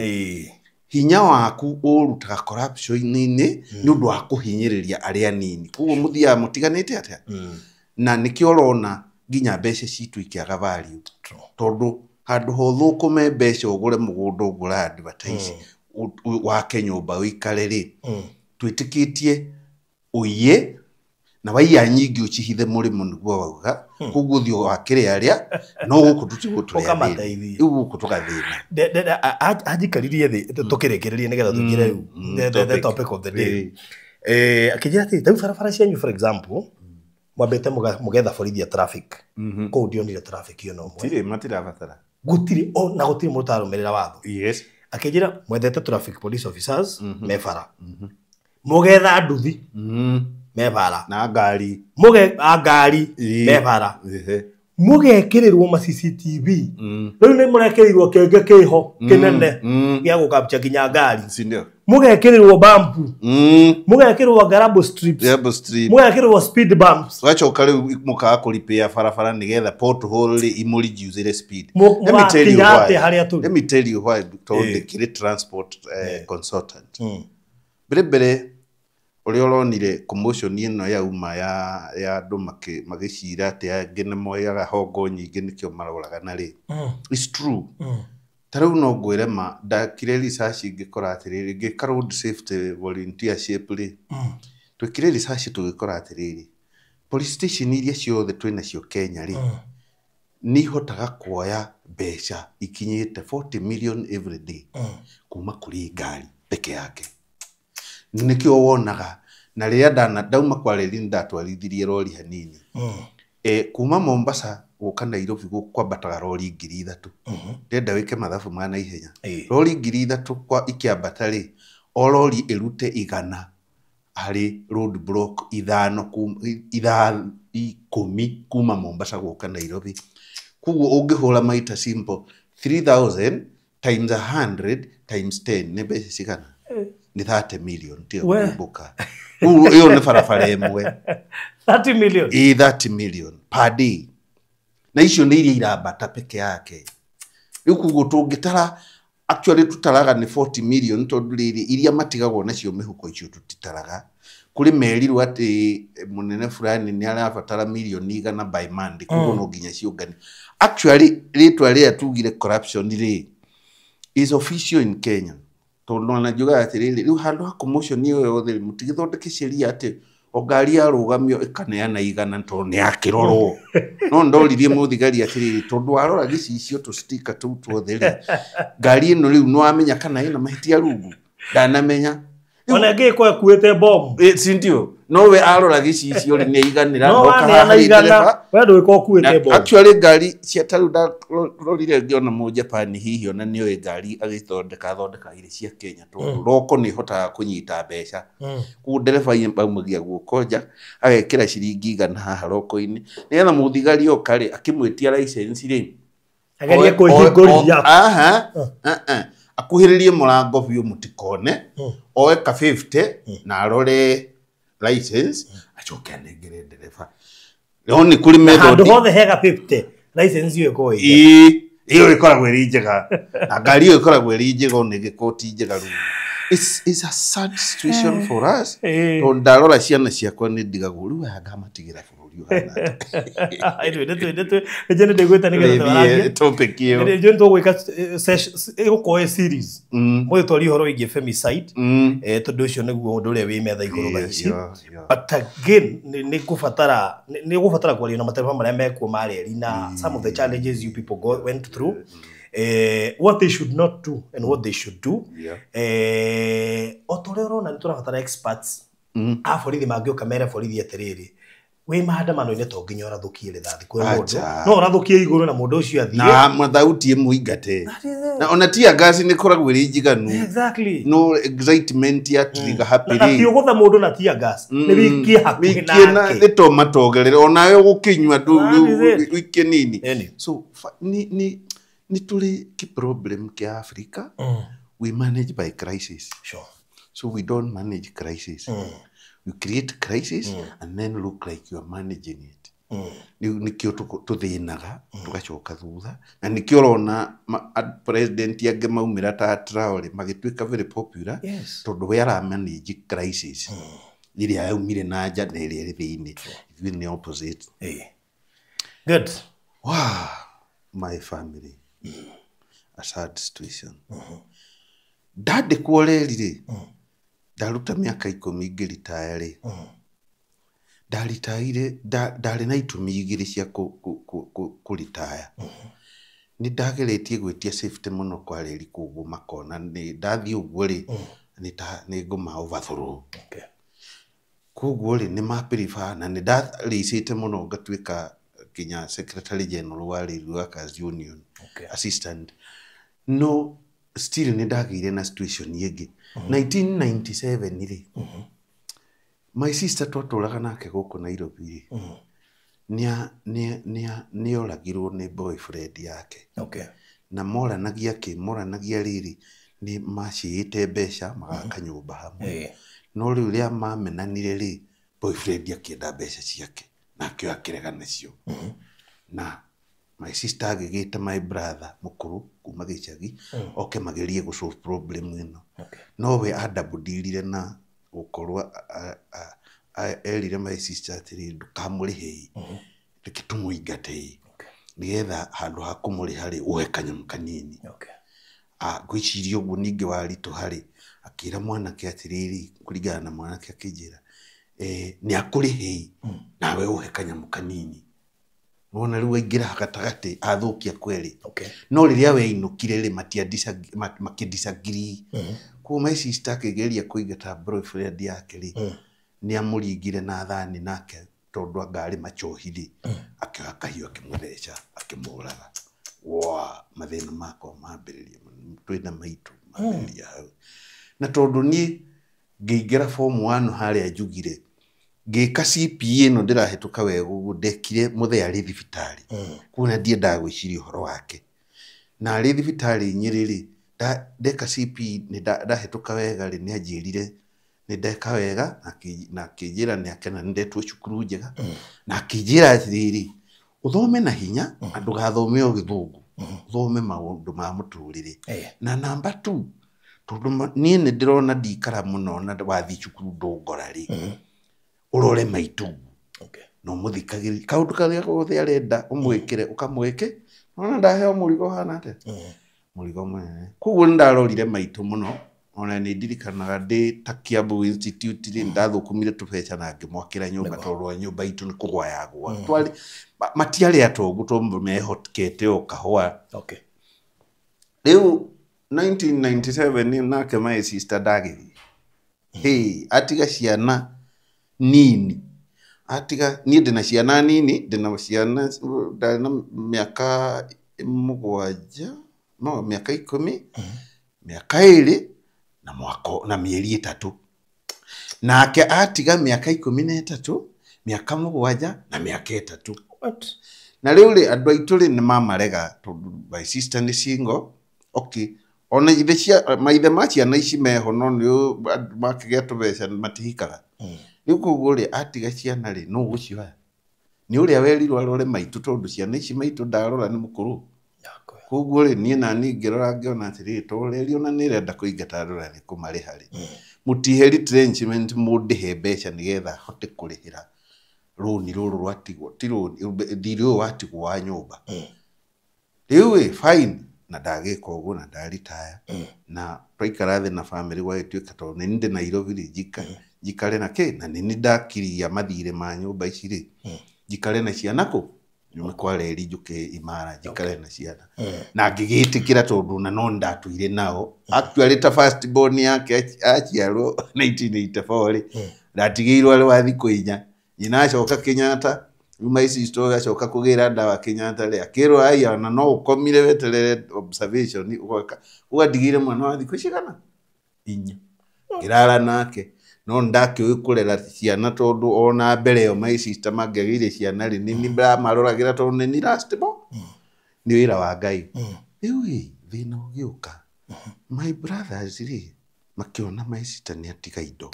hinya waku ũrutaga corruption-inĩ nĩ ũndũ wa kũhinyĩrĩria arĩa anini. Koguo mũthiaga mũtiganĩte atĩa? Na nĩkĩo ũrona nginya mbeca citũ ikĩaga value. Tondũ handũ ha ũthũkũme mbeca ũgũre mũgũnda ũgũre advertise wake nyũmba ũikare rĩ, twĩtĩkĩtie ũiye na waiya nyingĩ ũcihithe mũrĩmo nĩguo wauga. Koguo ũthiĩ wakĩrĩ arĩa no gũkũ tũtigwo tũrĩ athĩni. Rĩu gũkũ tũgathĩna. Anjikaririe thĩ tũkĩrĩkĩrĩrie nĩgetha tũingĩre rĩu the topic of the day. Akĩnjĩra atĩrĩ, ta rĩu barabara cianyu for example mwambĩte mũgetha borithi ya traffic. Kũu ndionire traffic ĩyo no ũmwe. Tirĩ matirabatara. Gũtirĩ na gũtirĩ mũndũ ũtararũmĩrĩra watho. Yes. Akĩnjĩra mwethete traffic police officers me bara. Mũgetha nduthi me bara. Na ngari. Ngari me bara. Mũgekĩrĩrwo ma CCTV. Rĩu nĩ mũrekĩrĩrwo kĩngĩ kĩho kĩnene gĩa gũkapcha nginya ngari. Mũgekĩrĩrwo bump. Mũgekĩrĩrwo garable strips. Mũgekĩrĩrwo speed bumps. Wacoka rĩu mũkaga kũripĩa barabara nĩgetha pothole rĩ imũreduce speed. Let me tell you why. Let me tell you why tondũ ndĩkĩrĩ transport consultant. Mbere mbere ũrĩa ũronire commotion ĩno yauma ya andũ magĩcira atĩ angĩ nĩ moyaga hongo nyingĩ nĩkĩo maroragana rĩ. It's true. Ta rĩu no ngwĩre ma ndakire research ngĩkora atĩrĩrĩ, ngĩka road safety volunteership rĩ, twĩkire research tũgĩkora atĩrĩrĩ, police station iria ciothe twĩnacio Kenya rĩ, nĩ ihotaga kuoya mbeca ikinyĩte 40 million every day kuma kũrĩ ngari peke yake. Nĩkĩo wonaga na rĩrĩa ndauma kwa reri ndatwarithirie rori hanini. Kuma Mombasa gũka Nairobi kwambataga rori 3,000. Ndĩrenda wĩke mathabu ma naihenya. Rori 3,000 kwa ikĩambata rĩ, o rori ĩrute 100 harĩ road block 10 kuma Mombasa gũka Nairobi. Koguo ũngĩhũra maita simple 3,000 times 100 times 10 nĩ mbeca cigana? Nĩ 30 million tiga kũmbũka. Rĩu ĩyo nĩ barabara ĩmwe. 30 million. Ĩ 30 million per day. Na icio nĩ iria irambata peke yake. Rĩu koguo tũngĩtara actually tutaraga nĩ 40 million tondũ rĩrĩ iria matigagwo nacio mĩhuko icio tũtitaraga. Kũrĩ merirwo atĩ mũnene fulani nĩ arabatara milioni 100 by Monday, koguo no nginya ciũngane. Actually rĩtwa rĩrĩa tugire corruption rĩ is official in Kenya. Tondũ ona njugaga atĩrĩrĩ, rĩu handũ ha commotion ĩyo yothe mũtigĩthondeke sheria atĩ o ngari yarũgamio ĩkaneana 100 tondũ nĩ yakĩrorwo. No ndoririe mũthigari atĩrĩrĩ, tondũ warora gĩcicio tũ sticker tũu tuothe rĩ, ngari ĩno rĩu nĩwamenya kana ĩna mahĩtia rungu? Ndanamenya. Ona ĩngĩkorwo ĩkuĩte bomu. Si ndio? No we arora gĩcicio rĩ nĩ aiganĩra. No waneana 100, we ndũgĩkorwo ũkuĩte bomu. Actually ngari cia ta rĩu ndarorire ngĩona Mũjapani hihi ona nĩoĩ ngari agĩthondeka thondeka irĩ cia Kenya tondũ roko nĩ ĩhotaga kũnyita mbeca. Koguo ndereba aumagia guoko nja agekĩra ciringi 100 haha roko-inĩ nĩgetha mũthigari oka rĩ akĩmwĩtia license rĩ agerie kũhingũria. Akuhĩrĩrie mũrango biũ mũtikone, oe ka 50 na arore license acoke anengere ndereba. No nĩ kũrĩ method. Handũ hothe hega 50 license ĩyo ĩkoragwo ĩ njega. Ĩyo ĩkoragwo ĩrĩ njega. Na ngari ĩyo ĩkoragwo ĩrĩ njega ona ĩngĩkorwo ti njega rĩu. It's a sad situation for us. Tondũ ndarora ciana ciakwa nĩ ndigagwo rĩu aya ngamatigĩra bũrũri ũhana atĩa. Anyway, nĩ ndĩgwĩta nĩgetha twarangie. Topic ĩyo. Nĩ tũgwĩka ĩgũkorwo ĩ series. Mũthĩ twarie ũhoro wĩgiĩ femicide. Tondũ ũcio nĩguo ũndũ ũrĩa wĩ metha igũrũ thaa ici. But again, nĩ ngũbatara kwaria na matereba marĩa mekuo ma reri na some of the challenges you people went through. What they should not do and what they should do. O ta ũrĩa ũrona nĩ tũrabatara experts a borithi mangĩũka mere borithi atĩrĩrĩ, wĩ maandamano-inĩ to nginya ũrathũkie rithathi kwĩ mũndũ, no ũrathũkie igũrũ na mũndũ ũcio athiĩ na mathauti ĩmũingate. Na ona tear gas nĩ ĩkoragwo ĩrĩ njiganu. Exactly. No excitement ya trigger happy rĩ. Na ti ũgũtha mũndũ na tear gas, nĩ wĩikie hakuhĩ nake. Nĩ to matogerere onawe ũgũkĩnyua ndũ wĩikie nini. So nĩ tũrĩ kĩ problem kĩa Africa. We manage by crisis. Sure. So we don't manage crisis. You create crisis and then look like you are managing it. Rĩu nĩkĩo tũthĩnaga tũgacoka thutha, na nĩkĩo ũrona president angĩ maumĩra ta Traore magĩtuĩka very popular. Yes. Tondũ we aramanage crisis ĩrĩa yaumire na nja na ĩrĩa ĩrĩ thĩinĩ. Ithuĩ nĩ opposite. Good. Wow, my family, a sad situation. Ndandĩkwo reri rĩ, ndaruta mĩaka 10 ngĩritaya rĩ, ndaritaire ndarĩ na itũmi igĩrĩ cia kũritaya. Nĩ ndageretie gwĩtia safety mũno kwa reri, koguo makona nĩ ndathiĩ ũguo rĩ, nĩ ta nĩ ngũma overthrow. Koguo rĩ, nĩ ma prefer, na nĩ ndarĩcĩte mũno ngatuĩka nginya secretary general wa Rail Workers Union, assistant, no still nĩ ndagĩire na situation ĩngĩ. 1997 rĩ, my sister twatũraga nake gũkũ Nairobi rĩ, nĩoragirwo nĩ boyfriend yake. Na moranagia kĩ moranagia rĩrĩ, nĩ maciĩte mbeca magaka nyũmba hamwe. No rĩu rĩa mamenanire rĩ, boyfriend akĩenda mbeca ciake, nake ũyũ akĩrega nacio. Na my sister agĩgĩta my brother mũkũrũ kuma gĩcagi oke magerie gũ solve problem ĩno. No we andabũdirire na gũkorwo erire my sister atĩrĩrĩ, ndũkamũrĩhe ĩ, reke tũmũingate ĩ, nĩgetha handũ ha kũmũrĩha rĩ, ũhe kanyamũ kanini. Ngwĩciria ũguo ningĩ waritũha rĩ, akĩra mwanake atĩrĩrĩ, kũringana na mwanake akĩnjĩra, nĩ akũrĩhe ĩ, nawe ũhe kanyamũ kanini. Wona rĩu aingĩra gatagatĩ athũkia kweri. No rĩrĩa weinũkire rĩ, makĩ disagree. Koguo my sister akĩgeria kũingata boyfriend yake rĩ, nĩ amũringire na thani, nake tondũ anga arĩ machohi rĩ, akĩoya kahiũ akĩmũtheca akĩmũraga. Wa mathĩna makwa mambĩrĩria twĩna maitũ mambĩrĩria hau. Na tondũ niĩ ngĩingĩra form 1 harĩa njugire ngĩka CPA ĩno ndĩrahĩtũka wega ũguo, ndekire mũthee arĩ thibitarĩ, kuona ndiendaga gwĩciria ũhoro wake. Na arĩ thibitarĩ Nyĩrĩ rĩ, ndeka CP nĩ ndahĩtũka wega rĩ, nĩ anjĩrire nĩ ndeka wega, na akĩnjĩra nĩ akena nĩ ndetwo cukuru njega, na akĩnjĩra atĩrĩrĩ, ũthome na hinya na ndũgathome o gĩthũngũ, ũthome maũndũ ma mũtũrĩre. Na number 2, tondũ niĩ nĩ ndĩrona ndikara mũno na wathiĩ cukuru ndũngora rĩ, ũrore maitũ na ũmũthikagĩrĩrie kaũndũ karĩa gothe arenda ũmwĩkĩre ũkamwĩke. Wona ndaheo mũrigo ũhana atĩa, mũrigo mũnene. Koguo nĩ ndarorire maitũ mũno. Ona nĩ ndirikanaga ndĩ ta Kiambu Institute rĩ, ndathũkũmire tũbeca na ngĩmwakĩra nyũmba, tondũ wa nyũmba itũ nĩ kũgwa yagwa. Twarĩ matiarĩ atongu tondũ mehokete o kahũa. Rĩu 1997 nake my sister ndagĩthiĩ. Hey, atiga ciana nini, atiga niĩ ndĩna ciana nini, ndĩna ciana ndarĩ na mĩaka 7, no mĩaka 10, mĩaka 2 na mwaka na mĩeri 3. Nake atiga mĩaka 13, mĩaka 7 na mĩaka 3. What? Na rĩu rĩ, andũ aitũ rĩ, nĩ mamarega tondũ my sister nĩ single. Okay, ona ithe cia maithe ma ciana ici meho, no nĩ andũ makĩgĩa tũbeca matihikaga. Rĩu koguo rĩ, atiga ciana rĩ, nũ ũgũcioya? Nĩ ũrĩa werirwo arore maitũ, tondũ ciana ici maitũ ndarora nĩ mũkũrũ. Koguo rĩ, niĩ nani ngĩrora ngĩona atĩrĩrĩ, to reri ona nĩ ĩrenda kũingata andũ na nĩ kũmarĩha rĩ, mũtihe retrenchment, mũndĩhe mbeca nĩgetha hote kũrĩhĩra rũni rũrũ rwatigwo, ti rũni, thirĩ ũyũ watigwo wa nyũmba. Rĩu ĩ fine, na ndagĩka ũguo na ndaritaya, na twaikara thĩ na bamĩrĩ gwagĩtuĩka tondũ nĩ ndĩ Nairobi rĩ, njikare na kĩ, na nĩ ndakiria mathirĩ ma nyũmba ici rĩ, njikare na ciana kũ nyume kwa reri njũke Imara njikare na ciana. Na ngĩgĩtĩkĩra tondũ na no ndatũire nao actually ta first born yake aciarwo 1984 rĩ, ndatigĩirwo arĩ wa thikũ 4. Nyina acoka Kenyatta, rĩu my sister ũyũ acoka kũgĩra ndawa Kenyatta rĩ, akĩrwo aya ona no ũkomire weterere observation ũgoka. Ũgatigĩire mwana wa thikũ cigana? 4. Ngĩrara nake, no ndakĩũĩ kũrera ciana tondũ ona mbere ĩyo my sister mangĩagĩire ciana rĩ, nĩ ndamaroragĩra tondũ nĩ ni last born. Nĩ wĩra wa Ngai. Rĩu ĩ thĩna ũgĩũka, my brothers rĩ, makĩona my sister nĩ atiga indo.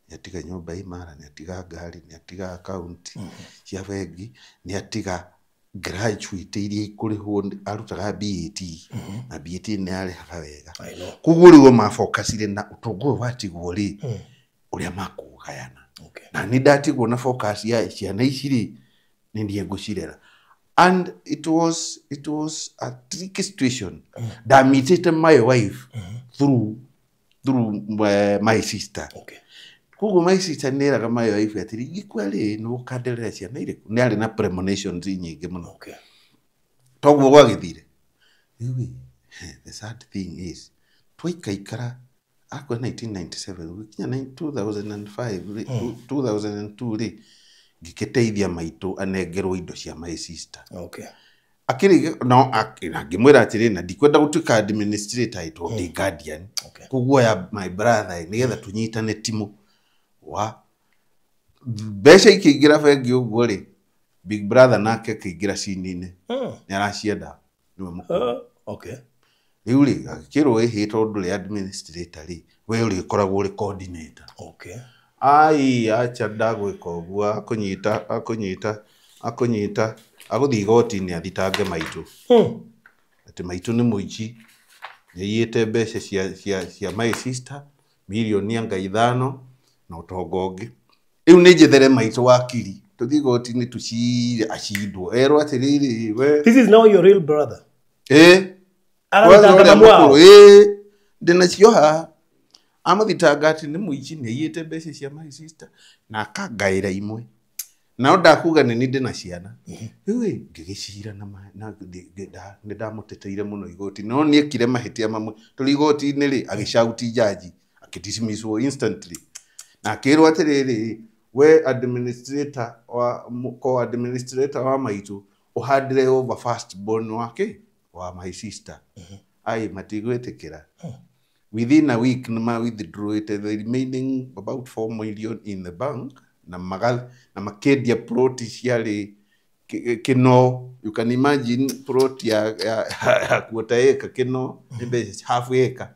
Nĩ atiga nyũmba imara, nĩ atiga ngari, nĩ atiga akaunti cia bengi, nĩ atiga graduate iria ikũrĩhwo, arutaga BAT na BAT nĩ yarĩhaga wega. I know. Koguo rĩu o mabokacire na ũtonga ũyũ watigwo rĩ, ũrĩa makũgayana. Na nĩ ndatigwo na focus ya ciana ici rĩ, nĩ niĩ ngũcirera. And it was a tricky situation. Ndamitĩte my wife through my sister. Koguo my sister nĩ eraga my wife atĩrĩ, ingĩkua rĩ, nĩ ũkanderera ciana irĩkũ? Nĩ arĩ na premonitions nyingĩ mũno. Toguo gwagĩthire. Rĩu ĩ, the sad thing is, twaikaikara akwa 1997 gũkinya 2005 rĩ, 2002 rĩ, ngĩgĩteithia maitũ anengerwo indo cia my sister. Akĩrĩ no na ngĩmwĩra atĩrĩ, na ndikwenda gũtuĩka administrator tondũ ndĩ guardian. Koguo ya my brother nĩgetha tũnyitane timu wa mbeca ikĩingĩra bengi ũguo rĩ, big brother nake akĩingĩra cini-inĩ. Nĩ aracienda, nĩwe mũkũrũ. Rĩu rĩ, agĩkĩrwo ĩhĩ, tondũ ndũrĩ administrator rĩ, we ũrĩkoragwo ũrĩ coordinator. Ai, acha, ndagwĩka ũguo, akũnyita akũnyita akũnyita, agũthiĩ igoti-inĩ athitange maitũ atĩ maitũ nĩ mũici, nĩaiyĩte mbeca cia my sister mirioni anga 5 na ũtonga ũngĩ. Rĩu nĩ njethere maitũ wakiri, tũthiĩ igoti-inĩ tũcire, acindwo, erwo atĩrĩrĩ, we This is now your real brother. Ĩ. Arathitanga Kwanza ũrĩa mamu wao. mũkũrũ, ĩ, ndĩnacio haha. Amũthitanga atĩ nĩ mũici, nĩ aiyĩte mbeca cia my sister na akangaĩra imwe, nao ndakuga nĩ niĩ ndĩna ciana. Rĩu ĩ, ngĩgĩcira na nĩ ndamũteteire mũno igoti, no nĩ ekire mahĩtia mamwe. Tũrĩ igoti-inĩ rĩ, agĩcauti jaji, akĩdismisswo instantly na akĩrwo atĩrĩrĩ, we administrator wa co-administrator wa maitũ, ũhandire over first born wake wa my sister. Ai, matigwĩtĩkĩra. Within a week nĩ ma withdrawĩte the remaining about 4 million in the bank na maga, na makendia ploti ciarĩ kĩno. You can imagine plot ya quarter acre kĩno nĩ mbeca half acre.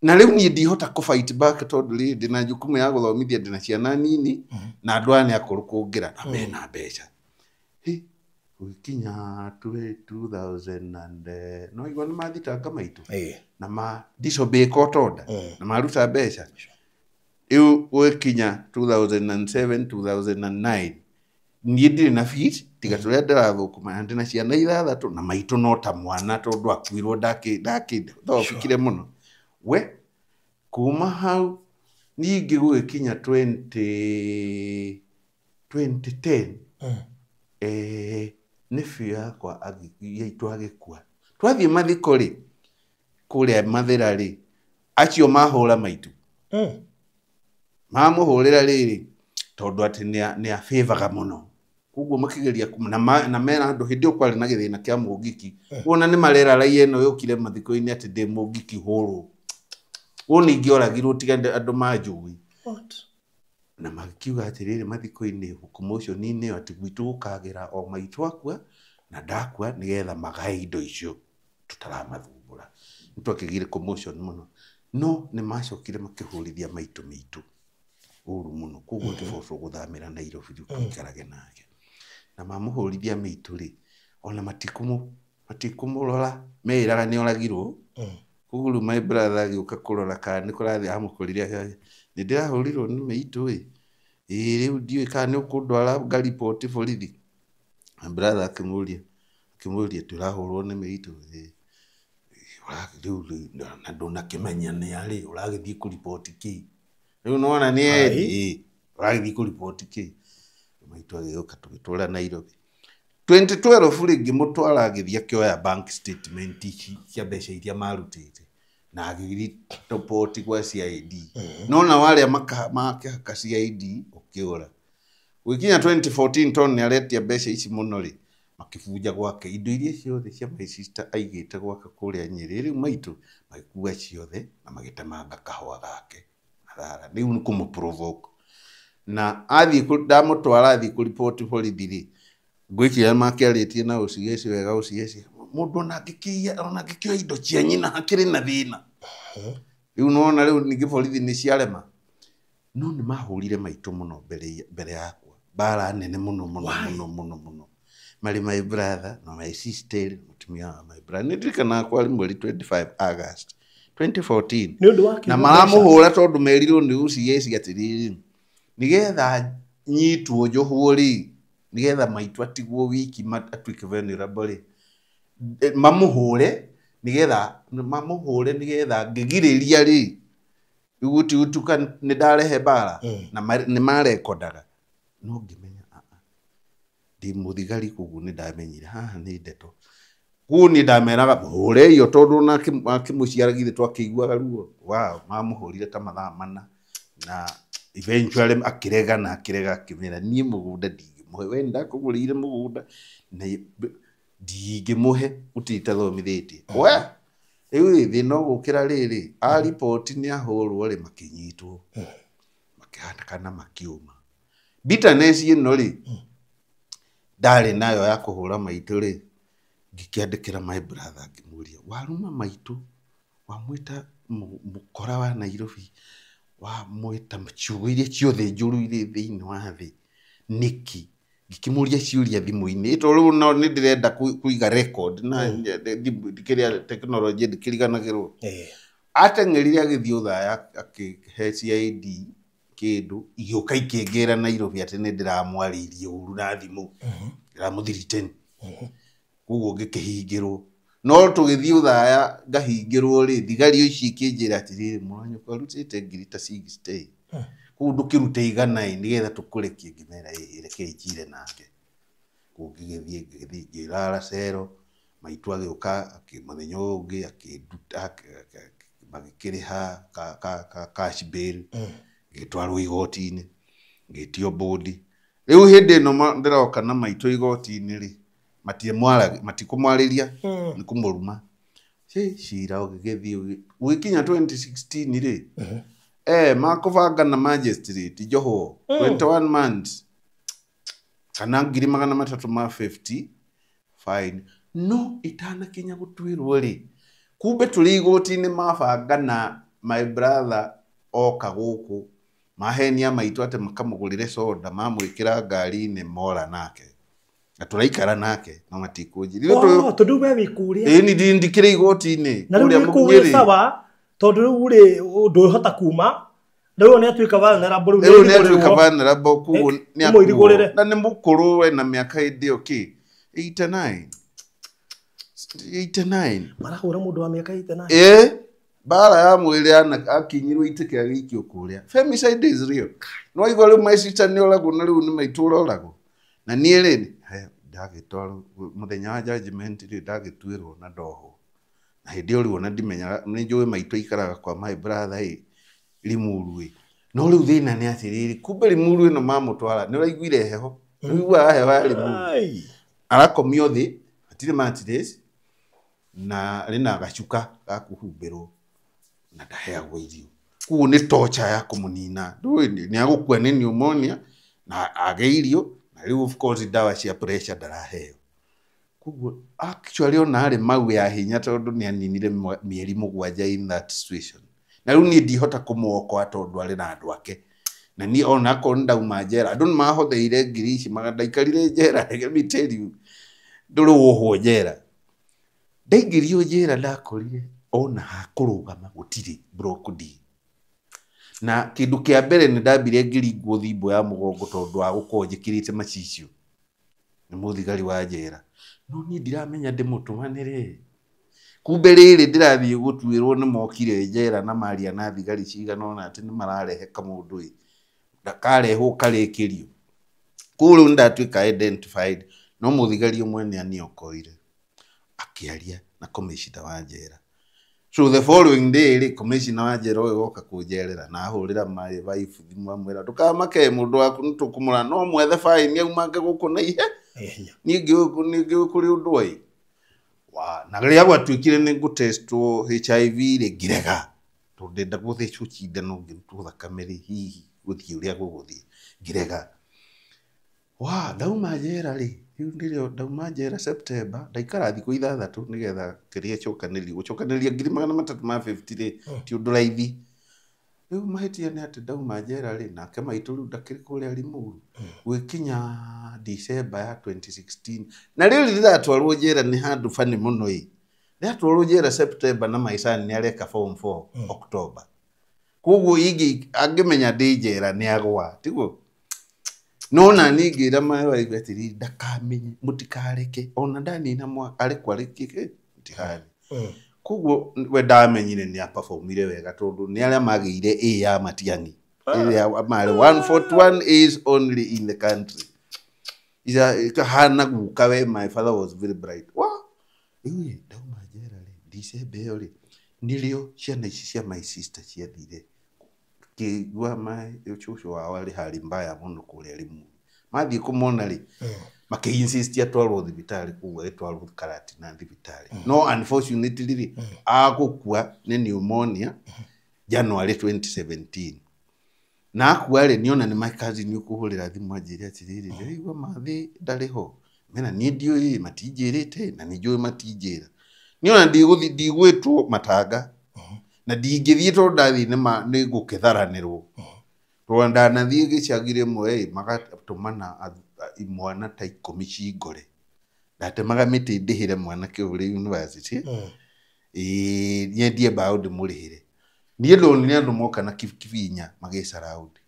Na rĩu niĩ ndihota kũ fight back tondũ rĩ, ndĩna jukumu ya gũthomithia, ndĩna ciana nini na andũ aya nĩ akũrũ kũngĩra na mena mbeca. Hĩ, gũgĩkinya 2000 and no igua nĩ mathitanga maitũ na ma disobey court order na maruta mbeca. Rĩu gũgĩkinya 2007, 2009, niĩ ndirĩ na fees tiga tũrĩa ndĩrathũkũma, na ndĩna ciana 6 na maitũ no ta mwana tondũ akuirwo ndakĩ thobikire mũno. We kuma hau ningĩ gũgĩkinya 20 2010, nephew yakwa yaitũ agĩkua. Twathiĩ mathiko rĩ, kũrĩa Mathĩra rĩ, acio mahũra maitũ, mamũhũrĩra rĩrĩ tondũ atĩ nĩ abĩvaga mũno, koguo makĩgeria na mera andũ hĩndĩ ĩyo kwarĩ na gĩthĩna kĩa mũngiki, wona nĩ marera raia ĩno yũkire mathiko-inĩ atĩ ndĩ mũngiki hũrwo, ũũ ningĩ oragirwo tiga andũ manjũĩ. What? Na makiuga atĩrĩrĩ, mathiko-inĩ commotion-inĩ ĩyo atĩ gwitũ gũkagĩra o maitũ akua na ndakua nĩgetha magae indo icio tũtaramathumbũra. Nĩ twakĩgire commotion mũno, no nĩ macokire makĩhũrithia maitũ mĩitũ ũru mũno, koguo tũbocwo gũthamĩra Nairobi rĩu tũikarage nake. Na mamũhũrithia mĩitũ rĩ, ona matikũmũrora, meĩraga nĩ oragirwo. Koguo rĩu my brother agĩũka kũrora kana nĩ kũrathiĩ, amũkorire akĩoria, nĩ ndĩrahũrirwo nĩ mĩitũ ĩ, ĩĩ rĩu ndiũĩ kana nĩ ũkũndwara ngariboti borithi. My brother akĩmũria, tũrahũrwo nĩ mĩitũ ĩ, rĩu na ndũnakĩmenya nĩ arĩ, ũragĩthiĩ kũriboti kĩ? Rĩu nĩwona nĩ endi ĩ, ũragĩthiĩ kũriboti kĩ? Maitũ agĩũka tũgĩtũra Nairobi. 2012 rĩ, ngĩmũtwara agĩthiĩ akĩoya bank statement ici cia mbeca iria marutĩte na agĩriboti gwa CID, no nao arĩa makĩhaka CID ũkĩũra. Gũgĩkinya 2014, tondũ nĩ aretia mbeca ici mũno rĩ, makĩbunja gwake indo iria ciothe cia my sister aigĩte gwake kũrĩa Nyĩrĩ. Rĩu maitũ magĩkua ciothe na magĩtemanga kahũa gake na thara, rĩu nĩ kũmũ provoke. Na athiĩ ndamũtwara athiĩ kũriboti borithi rĩ, ngwĩciria makĩarĩtie na OCS wega. OCS, mũndũ ona angĩkĩiya, ona angĩkĩoya indo cia nyina hakĩrĩ na thĩna? Rĩu nĩwona rĩu ningĩ borithi nĩ ciarema. No nĩ mahũrire maitũ mũno mbere yakwa. Mbara nene mũno mũno mũno mũno mũno. Marĩ my brother na my sister, mũtumia wa my brother. Nĩ ndirikanaga kwarĩ mweri 25 August 2014. Nĩ ũndũ wa Na maramũhũra tondũ merirwo nĩ OCS atĩrĩrĩ, nĩgetha nyitwo njohwo rĩ, nĩgetha maitũ atigwo wiki atuĩke vulnerable rĩ, mamũhũre nĩgetha mamũhũre nĩgetha ngĩgirĩria rĩ, gũtuĩka nĩ ndarehe mbara na nĩ marekondaga. No ngĩmenya ndĩ mũthigari koguo nĩ ndamenyire haha nĩ ndeto. Koguo niĩ ndameraga mũhũre iyo tondũ ona akĩmũciara githĩ twakĩiguaga ruo. Wow, mamũhũrire ta mathaa mana na eventually akĩrega na akĩrega akĩmera niĩ mũgũnda ndingĩmũhe, we ndakũgũrĩire mũgũnda na ndingĩmũhe gũtirĩ itathomithĩtie. We rĩu rĩ thĩna ũgũkĩra rĩrĩ a ripoti nĩ ahũrwo rĩ makĩnyitwo makĩhatakana makiuma. Bitterness ĩno rĩ ndarĩ nayo ya kũhũra maitũ rĩ, ngĩkĩandĩkĩra my brother ngĩmũria waruma maitũ wamwĩta mũkora wa Nairobi wamwĩta ciugo iria ciothe njũru irĩ thĩinĩ wa thĩ nĩkĩ? Ngĩkĩmũria ciũria thimũ-inĩ tondũ rĩu no nĩ ndĩrenda kũiga record na kĩrĩa tekinoronjĩ ndĩkĩriganagĩrwo. Ateng'erire agĩthiĩ Othaya akĩhe CID kĩndũ igĩũka ikĩngĩra Nairobi atĩ nĩ ndĩramwarĩirie ũru na thimũ ndĩramũthiriten koguo ngĩkĩhingĩrwo. No tũgĩthiĩ Othaya ngahingĩrwo rĩ, thigari ici ikĩnjĩra atĩrĩrĩ mũranyũkwa arutĩte ngiri ta 60 koguo ndũkĩrute igana ĩ nĩgetha tũkũrekie. Ngĩmera ĩ rekei njire nake. Koguo ngĩgĩthiĩ ngĩrara cero maitũ agĩũka mũthenya ũyũ ũngĩ akĩnduta magĩkĩrĩha cash bail ngĩtwarwo igoti-inĩ ngĩtio bũndi. Rĩu hĩndĩ ĩno ndĩroka na maitũ igoti-inĩ rĩ, matikũmwarĩria nĩ kũmũruma. Cira ũgĩgĩthiĩ ũgĩkinya 2016 rĩ, makũbanga na magistrate njohwo 21 months kana ngiri magana matatũ ma 50 fine. No itanakinya gũtuĩrwo rĩ, kumbe tũrĩ igoti-inĩ mabanga na my brother oka gũkũ mahenia maitũ atĩ makamũgũrĩre soda mamwĩkĩra ngari-inĩ mora nake na tũraikara nake no matikũnjĩra. Tondũ we wĩ kũrĩa. Ĩĩ ni ndikĩrĩ igoti-inĩ na rĩu wĩ kũrĩa sawa tondũ rĩu rĩ ndũhota kuma rĩu nĩ atuĩka vulnerable rĩu nĩ atuĩka vulnerable koguo nĩ akuo na nĩ mũkũrũ we na mĩaka ĩndĩ ĩyo kĩ 89 89 marahũra mũndũ wa mĩaka 89. Ĩĩ mbara ya mwĩrĩ akinyirwo itĩke agĩikio kũrĩa. Femicide is real. No igua rĩu my sister nĩ oragwo na rĩu nĩ maitũ ũroragwo. Na niĩ rĩ ndagĩtwarwo mũthenya wa judgment rĩ ndagĩtuĩrwo na ndohwo. Na hĩndĩ ĩyo rĩu ona ndimenyaga nĩ njũĩ maitũ aikaraga kwa my brother ĩ Limuru ĩ. No rĩu thĩna nĩ atĩrĩrĩ kumbe Limuru ĩno mamũtwara nĩ ũraiguire heho. Nĩ ũiguaga heho ya Limuru. Arakomio thĩ hatirĩ mattress na arĩ na gacuka ga kũhumbĩrwo na ndaheagwo irio. Koguo nĩ torture ya kũmũnina. Ndũĩ nĩ agũkua nĩ pneumonia na age irio na rĩu of course ndawa cia pressure ndaraheo. Koguo actually ona arĩ mau ya hinya tondũ nĩ aninire mĩeri 7 in that situation. Na rĩu niĩ ndihota kũmwokoa tondũ arĩ na andũ ake. Na niĩ ona akorwo nĩ ndauma njera andũ nĩ mahotheire ngiri ici ndaikarire njera let me tell you ndũrĩ wohwo njera. Ndaingĩrio njera ndakorire ona hakũrũgama gũtirĩ block D. Na kĩndũ kĩa mbere nĩ ndambire ngĩringwo thimbo ya mũgongo tondũ wa gũkorwo njĩkĩrĩte macicio nĩ mũthigari wa njera. No niĩ ndiramenya ndĩmũtũmanĩre. Kumbe rĩrĩ ndĩrathiĩ gũtuĩrwo nĩ mokire njera na maria na thigari cigana ũna atĩ nĩ mararehe kamũndũ ĩ karehwo karĩkĩrio. Koguo rĩu nĩndatuĩka identified no mũthigari ũmwe nĩ aniokoire akĩaria na commissioner wa njera. So the following day rĩ commissioner wa njera ũyũ oka kũnjerera na ahũrĩra my wife thimũ amwĩra ndũkamake mũndũ waku nĩ tũkũmũra no mwethe fine aumange gũkũ na ihe niĩ ngĩũĩ kũrĩ ũndũ ĩ. Na rĩrĩa gwatuĩkire nĩ ngũtestwo HIV rĩ ngĩrega tondũ ndenda gũthecwo cindano ngĩrutwo thakame rĩ hihi gũthiĩ ũrĩa gũgũthiĩ ngĩrega. Ndauma njera rĩ rĩu nĩrĩo ndauma njera September ndaikara thikũ 6 nĩgetha kĩrĩa cokanĩrĩrio gũcokanĩrĩria ngiri magana matatũ ma 50 rĩ ti ũndũ raithi. Rĩu mahĩtia nĩ atĩ ndauma njera rĩ, nake maitũ rĩu ndakĩrĩ kũrĩa Limuru. Gwĩkinya December ya 2016. Na rĩu rĩratwarwo njera nĩ handũ bani mũno ĩ. Rĩratwarwo njera September na my son nĩ areka form 4 October. Koguo ingĩ angĩmenya ndĩ njera nĩ agwa, tiguo? No na niĩ ngĩra my wife atĩrĩrĩ, ndakamenye, mũtikareke ona ndanina mwaka arekwo arĩkie mtihani. Koguo we ndamenyire nĩ aperformire wega tondũ nĩ arĩa magĩire A ya Matiang'i. Ĩrĩa marĩ 141 A's only in the country. Ĩkahana guka we, my father was very bright. Wa rĩu ndauma njera rĩ, December ĩyo rĩ, nĩrĩo ciana ici cia my sister ciathire kĩigua my cũcũ wao arĩ hali mbaya mũno kũrĩa Limuru. Mathiĩ kũmona rĩ, makĩ-insist atwarwo thibitarĩ, koguo agĩtwarwo Karatina thibitarĩ. No unfortunately rĩ, agũkua nĩ pneumonia January 2017. Na akua rĩ, niona nĩ my cousin ũkũhũrĩra thimũ anjĩre atĩrĩrĩ, ndĩraigua Mathĩ ndarĩ ho. Mena niĩ ndiũĩ, matinjĩrĩte na nĩ njũĩ matinjĩra. Niona ndigũthiĩ, ndigwĩtwo matanga na ndingĩthiĩ tondũ ndathiĩ nĩ ngũkĩtharanĩrwo. Tondũ ndanathiĩ gĩcagi rĩmwe ĩ, magatũmana imwana ta 10 cingore. Ndatemaga mĩtĩ ndĩhĩre mwanake ũrĩ university. Ĩĩ, nyendie mbaũ ndĩmũrĩhĩre. Niĩ ndonire andũ moka na kibinya magĩcaraũndi.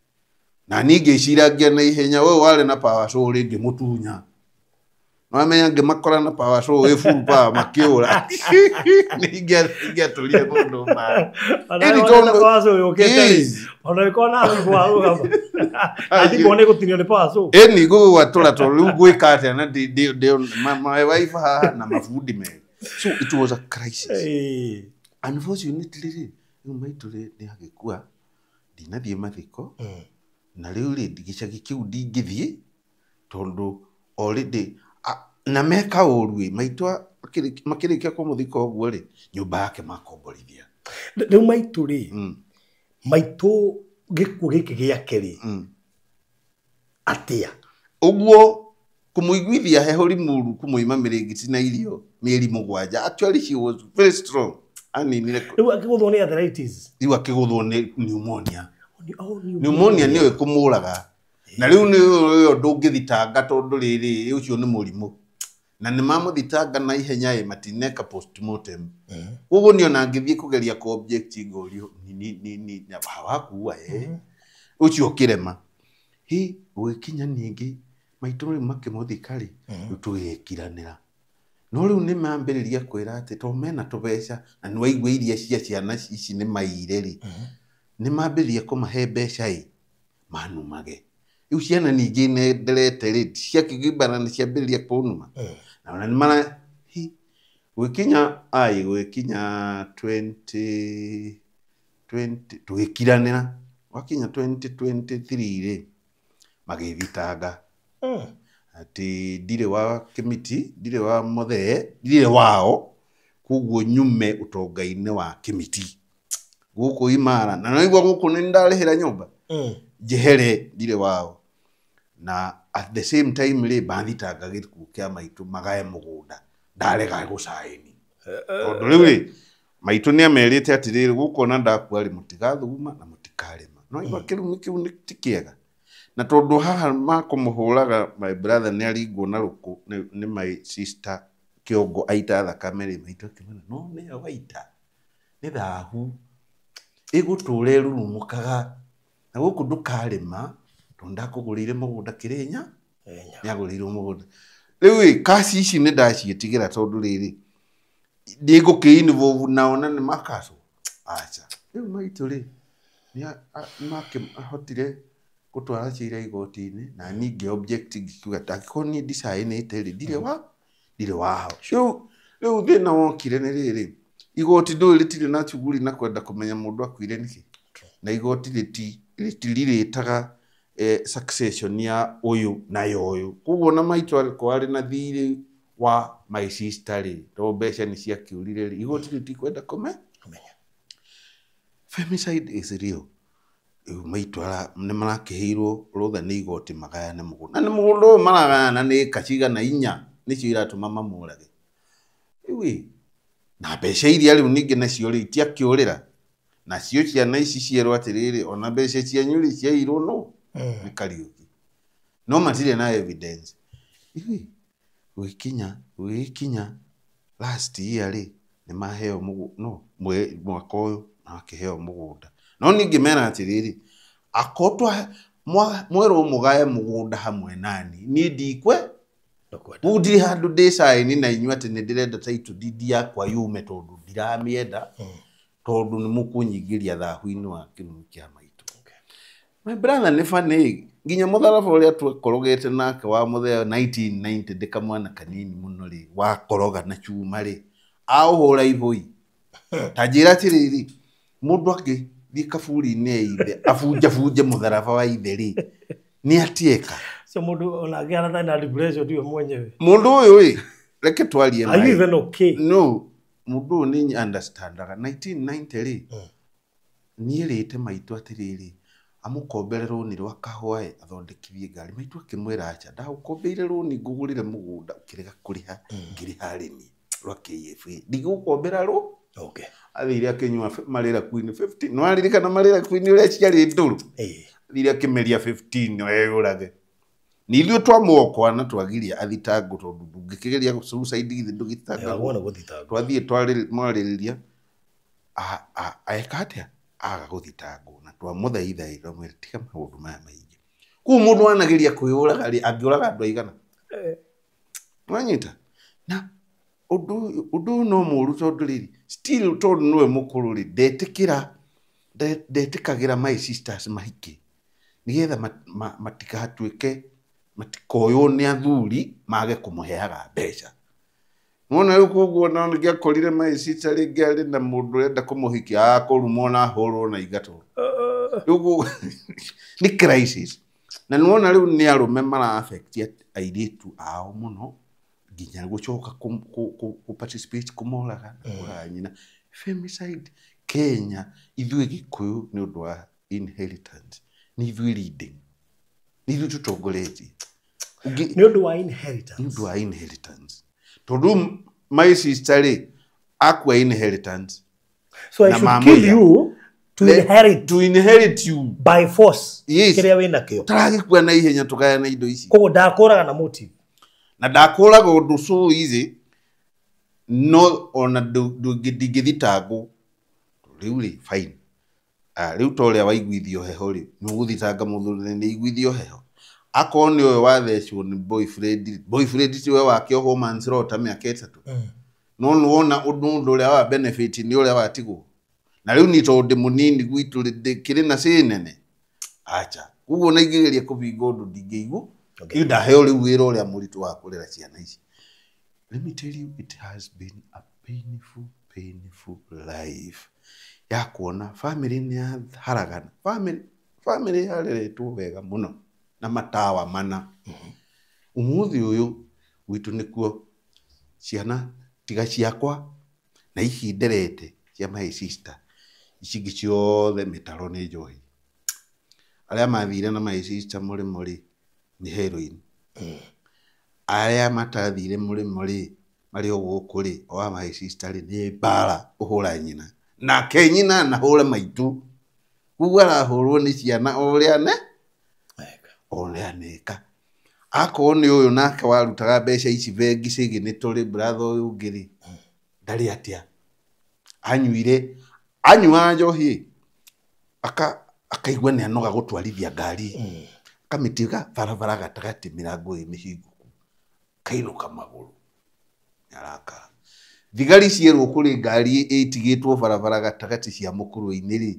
Na niĩ ngĩcirangia na ihenya, we warĩ na power saw rĩ, ngĩmũtunya. Nwamenya ngĩmakora na power saw ĩ full power makĩũra. Nĩ ingĩatũrire mũndũ mbaũ. Ona power saw yũkĩte rĩ, ona ĩkorwo na thimũ warũgama. Na thimũ nĩ gũtinio nĩ power saw. Ĩni ngũgwatũra tondũ rĩu ngwĩka atĩa na my wife haha na mabundi merĩ. So it was a crisis. Unfortunately rĩ, rĩu maitũ rĩ nĩ agĩkua, ndinathiĩ mathiko. Na rĩu rĩ, gĩcagi kĩu ndingĩthiĩ tondũ already na meka ũru ĩ, maitũ makĩrĩkia kũmũthika ũguo rĩ, nyũmba yake makomborithia. Rĩu maitũ rĩ, maitũ gĩkuũ gĩkĩ gĩake rĩ, atĩa? Ũguo kũmũiguithia heho Limuru, kũmũima mĩrĩngĩti na irio mĩeri 7. Actually she was very strong. Aninire Rĩu akĩgũthwo nĩ arthritis. Rĩu akĩgũthwo nĩ pneumonia. Pneumonia nĩyo ĩkũmũraga. Na rĩu nĩ ũyũ ndũngĩthitanga tondũ rĩrĩ, ũcio nĩ mũrimũ. Na nĩ mamũthitanga na ihenya ĩ, matineka postmortem. Koguo niĩ ona ngĩthiĩ kũgeria kũ object ngorio, ni hawakua ĩ. Ũcio ũkĩrema. Hi, gũgĩkinya ningĩ, maitũ rĩu makĩmũthika rĩ, rĩu tũgĩkiranĩra. No rĩu nĩ mambĩrĩria kwĩra atĩ to mena tũbeca, na nĩ waigua iria cia ciana ici nĩ maire rĩ, nĩ mambĩrĩria kũmahe mbeca ĩ, manumage. Rĩu ciana ningĩ nenderete rĩ, ciakĩgimbana nĩ ciambĩrĩria kũnuma. Na ona nĩ mara, hi, gũgĩkinya, ai, gũgĩkinya 20, tũgĩkiranĩra. Gwakinya 2023 rĩ, magĩthitanga. Atĩ ndirĩ wa Kĩmiti, ndirĩ wa Mũthee, ndirĩ wao, koguo nyume ũtonga-inĩ wa Kĩmiti. Gũkũ Imara, na naigua gũkũ nĩ ndarĩhĩra nyũmba. Njehere ndirĩ wao. Na at the same time rĩ, mathitanga gĩkuũ kĩa maitũ magae mũgũnda. Ndarega gũcaĩni. Tondũ rĩu rĩ, maitũ nĩ amerite atĩrĩrĩ, gũkũ ona ndakua rĩ, mũtigathuguma na mũtikarĩma. No igua kĩrumi kĩu nĩ ti kĩega. Na tondũ haha makũmũhũraga my brother nĩ aringwo na rũkũ nĩ my sister kĩongo aita thakame rĩ, maitũ akĩmwĩra, no nĩwe waita. Nĩ thahu. Ĩgũtũra ĩrurumũkaga. Na gũkũ ndũkarĩma, tondũ ndakũgũrĩire mũgũnda Kĩrĩnya. Nĩagũrĩirwo mũgũnda. Rĩu ĩ, kasi ici nĩ ndaciĩtigĩra tondũ rĩrĩ, ndĩgũkĩ-involve nao na nĩ makacwo. Aca. Rĩu maitũ rĩ, nĩ makĩhotire gũtwara cira igoti-inĩ, na niĩ ngĩ object ngiuga angĩkorwo niĩ ndicaĩnĩte rĩ, ndirĩ wa ho. Rĩu thĩna wokire nĩ rĩrĩ, igoti ndũĩ rĩtirĩ na shughuli na kwenda kũmenya mũndũ akuire nĩkĩ. Na igoti rĩtirirĩtaga succession ya ũyũ na ya ũyũ. Koguo na maitũ angĩkorwo arĩ na thirĩ wa my sister rĩ, tondũ mbeca nĩ ciakĩũrire rĩ, igoti rĩtikwenda kũmenya. Femicide is real. Rĩu maitũ nĩ marakĩheirwo rũtha nĩ igoti magayane mũgũnda. Na nĩ mũgũnda ũyũ maragayana nĩ ĩka cigana 4 nĩcio iratũma mamũrage. Rĩu ĩ, na mbeca iria rĩu ningĩ nacio rĩ, itiakĩũrĩra. Nacio ciana ici cierwo atĩrĩrĩ, ona mbeca cianyu rĩ ciairwo no nĩ Kariũki. No matirĩ na evidence. Ithuĩ gũgĩkinya last year rĩ nĩ maheo no mwaka ũyũ makĩheo mũgũnda. No ningĩ mera atĩrĩrĩ, akorwo mwerwo mũgae mũgũnda hamwe nani, niĩ ndikwe rĩu ndirĩ handũ ndĩ sign na inyuĩ atĩ nĩ ndĩrenda title deed yakwa yume tondũ ndiramĩenda, tondũ nĩ mũkũnyingĩria thahu-inĩ wa kĩrumi kĩa maitũ. My brother nĩ funny, nginya mũtharaba ũrĩa twakorogete nake wa mũtheo 1990 ndĩ kamwana kanini mũno rĩ, wakoroga na chuma rĩ, aũhũra ibũi. Ta njĩra atĩrĩrĩ, mũndũ angĩthiĩ kaburi-inĩ ya ithe abunjabunje mũtharaba wa ithe rĩ, nĩ atieka. So mũndũ ona angĩhana na depression ndiwe mwenyewe. Mũndũ ũyũ ĩ, reke twarie Are you naye. even okay? No, mũndũ ũyũ nĩ understandaga. 1990 rĩ, niĩ rĩte maitũ atĩrĩrĩ, amũkombere rũni rwa kahũa ĩ, athondekithie ngari. Maitũ akĩmwĩra acha, ndagũkombeire rũni ngũgũrĩre mũgũnda ũkĩrega kũrĩha, ngĩrĩha arĩmi rwa KFA. Ndigũkombera rũ? Okay. Athire akĩnyua Marĩra Queen 15. Nĩ waririkana Marĩra Queen ũrĩa ciarĩ ndũrũ? Athire akĩmeria 15 weyũrage. Nĩ ithuĩ twamuokoa na twagiria athitangwo tondũ ndũngĩkĩgeria suicide githĩ ndũgĩthitangagwo. Wona gũthitangwo. Twathiĩ mwarĩrĩria, eka atĩa? Aga gũthitangwo na twamũthaitha twamwĩra tiga maũndũ maya maingĩ. Koguo mũndũ anageria kwĩyũraga rĩ, angĩũraga andũ aigana? Wanyita? Na ũndũ ũyũ no mũũru tondũ rĩrĩ, still tondũ nĩwe mũkũrũ rĩ, ndetĩkagĩra my sisters mahike nĩgetha matikatuĩke matikoywo nĩ athuri mage kũmũheaga mbeca. Nĩwona rĩu koguo ona nĩngĩakorire my sister rĩngĩ arĩ na mũndũ ũrenda kũmũhikia, akũrumwo na ahũrwo na ingatwo. Rĩu nĩ crisis. Na nĩwona rĩu nĩ arũme mara affect airĩtu ao mũno nginya gũcoka kũ participate kũmoraga na kũraga nyina. Femicide Kenya ithuĩ Gĩkũyũ nĩ ũndũ wa inheritance, nĩ ithuĩ leading, nĩ ithuĩ tũtongoretie. Nĩ ũndũ wa inheritance. Nĩ ũndũ wa inheritance. Tondũ my sister rĩ akua inheritance. So I should kill you to inherit. To inherit you. By force. Yes. Kĩrĩa wĩna kĩo. Tũragĩkua na ihenya tũgayana indo ici. Koguo ndakũraga na motive. Na ndakũraga ũndũ so easy, no ona ndingĩthitangwo. Rĩu rĩ, fine. Rĩu ta ũrĩa waiguithio heho rĩ, nĩ ũgũthitanga mũthuri nĩ iguithio heho. Akorwo nĩ ũyũ wathecwo nĩ boyfriend, boyfriend tiwe wakĩohwo manslaughter mĩaka 3. No nĩwona ũndũ ũrĩa wa benefit nĩ ũrĩa watigwo. Na rĩu niĩ tondũ ndĩ mũnini gwitũ rĩ, ndĩkĩrĩ na cĩ nene. Acha. Koguo ona ingĩgeria kũbinga ũndũ ndingĩigua. Niĩ ndaheo rĩu wĩra ũrĩa mũritũ wa kũrera ciana ici. Let me tell you, it has been a painful, painful life. Ya kuona family nĩ yaharagana. Family yareretwo wega mũno na matawa mana. Ũmũthĩ ũyũ gwitũ nĩkuo ciana tiga ciakwa na ici nderete cia my sister, ici ingĩ ciothe mĩtaro nĩ njohi. Arĩa mathire na my sister mũrĩmo rĩ nĩ heroin. Arĩa matathire mũrĩmo rĩ marĩ o gũkũ rĩ, o my sister rĩ nĩ mbara kũhũra nyina. Nake nyina anahũra maitũ. Koguo arahũrwo nĩ ciana o ũrĩa ne? O ũrĩa aneka. Akorwo nĩ ũyũ nake warutaga mbeca ici bengi signatory brother ũyũ ũngĩ rĩ, ndarĩ atĩa. Anyuire, anyuaga njohi akaigua nĩ anoga gũtwarithia ngari. Akamĩtiga barabara gatagatĩ mĩrango ĩ mĩhingũku. Kainũka magũrũ. Nĩarakara. Thigari cierwo kũrĩ ngari ĩtigĩtwo barabara gatagatĩ cia mũkũrũ-inĩ rĩ,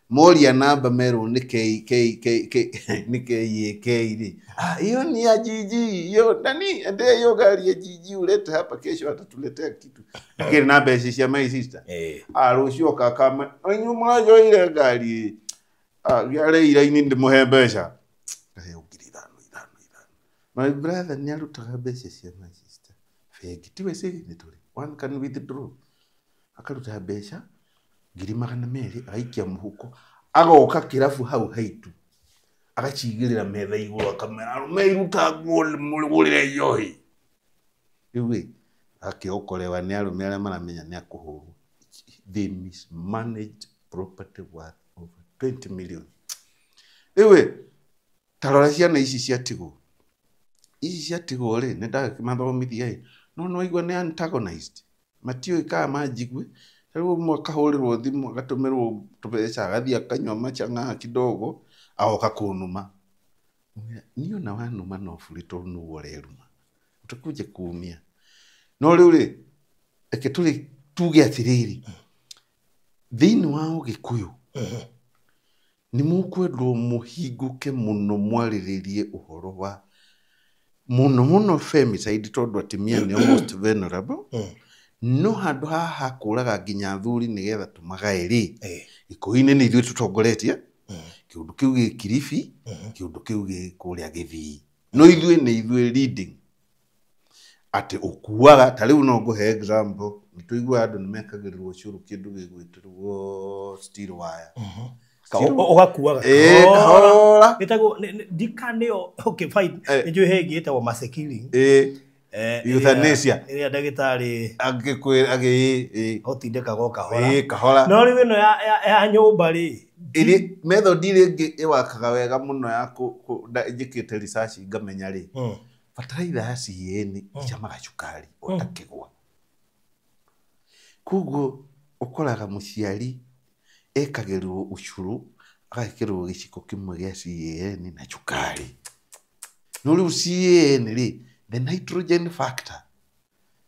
moria namba merwo nĩ K K K K nĩ KAK rĩ. Hiyo ni ya GG, hiyo nani endea hiyo gari ya GG ulete hapa kesho atatuletea kitu. Lakini namba ici cia my sister. Rũciũ kaka inyuĩ mũranjoire ngari. Gĩarĩ iraini ndĩmũhe mbeca. Ngaheo ngiri ithano, ithano, ithano. My brother nĩ arutaga mbeca cia my sister. Bengi tiwe signatory. One can withdraw. Akaruta mbeca 200,000 agaikia mũhuko, agoka kĩrabu hau haitu agacigĩrĩra metha igũrũ akamera arũme iruta nguo mũgũrĩre njohi. Rĩu ĩ akĩokorewa nĩ arũme arĩa maramenya nĩ akũhũrwo. They mismanaged Property worth over 20 million. Rĩu ta rora ciana ici ciatigwo. Ici ciatigwo rĩ, nĩ ndamathomithia ĩ, no nĩwaigua nĩ antagonized. Matiũĩ kana manjigue. Rĩu ũmwe akahũrĩrwo thimũ agatũmĩrwo tũbeca agathiĩ akanyua machang'aa kidogo agoka kũnuma. Niĩ ona wanuma no bure tondũ nĩwe ũreruma. Utakuja kuumia. No rĩu rĩ, reke tũrĩ tuge atĩrĩrĩ, thĩinĩ wa Ũgĩkũyũ nĩ mũkwendwo mũhingũke mũno mwarĩrĩrie ũhoro wa mũno mũno femicide tondũ atumia nĩo most vulnerable. No handũ haha kũraga nginya athuri nĩgetha tũmagae rĩ, Gĩkũyũ-inĩ nĩ ithuĩ tũtongoretie, kĩũndũ kĩu gĩ Kilifi, kĩũndũ kĩu gĩ kũrĩa Gĩthii. No ithuĩ nĩ ithuĩ leading. Atĩ ũkuaga, ta rĩu no ngũhe example, nĩ tũiguaga andũ nĩ mekagĩrĩrwo ũcũrũ kĩndũ gĩgwĩtĩrwo steel wire. Ũgakuaga kahora. Ĩtagwo ndika nĩyo, okay fine. Nĩ njũĩ he ĩngĩ ĩtagwo mercy killing. Euthanasia. Ĩrĩa ndagĩtarĩ angĩkwĩra agĩ ũtindĩkaga o kahora. Kahora. No rĩu ĩno ya nyũmba rĩ, ĩrĩ method ĩrĩa ĩngĩ ĩwakaga wega mũno ya njĩkĩte research ngamenya rĩ, bataraitha ya CAN icamaga cukari o ta kĩgwa. Koguo ũkoraga mũciari ekagĩrwo ũcũrũ agekĩrwo gĩciko kĩmwe gĩa CAN na cukari. No rĩu CAN rĩ, the nitrogen factor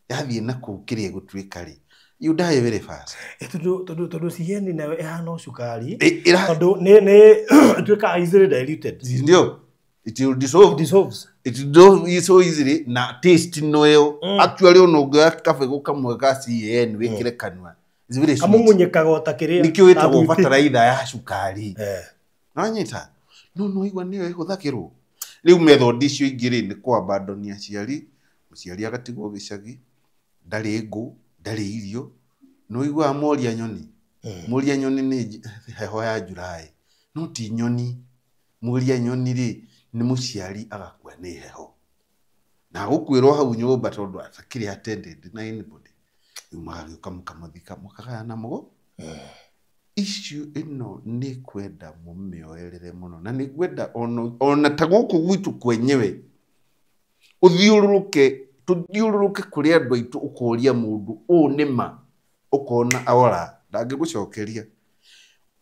yathiĩ na kũu kĩrĩa ĩgũtuĩka rĩ, you die very fast. Tondũ CAN nayo ĩhana o cukari, tondũ nĩ ĩtuĩkaga easily diluted. Ndio, it will dissolve. It dissolves. It dissolves so easily na taste no ĩyo. Actually ona ũngĩoya kabegũ kamwe ka CAN wĩkĩre kanua, it's very sweet. Kamumunyĩkaga o ta kĩrĩa. Nĩkĩo ĩtagwo bataraitha ya cukari. Nĩwanyita? No nĩwaigua nĩyo ĩhũthagĩrwo. Rĩu method icio ingĩ rĩ, nĩ kũ-abandon aciari, mũciari agatigwo gĩcagi, ndarĩ ngũ, ndarĩ irio. Nĩũiguaga moria nyoni? Moria nyoni nĩ heho ya July. No ti nyoni. Moria nyoni rĩ, nĩ mũciari agakua nĩ heho. Na agũkuĩrwo hau nyũmba tondũ atakĩrĩ attended na anybody. Rĩu magagĩũka mũkamũthika, mũkagayana mũgũ. Issue ĩno nĩ kwenda mũmĩoerere mũno. Na nĩ ngwenda ona ta gũkũ gwitũ kwenyewe, ũthiũrũrũke, tũthiũrũrũke kũrĩ andũ aitũ ũkoria mũndũ, ũũ nĩ ma, ũkona ora, ndangĩgũcokeria.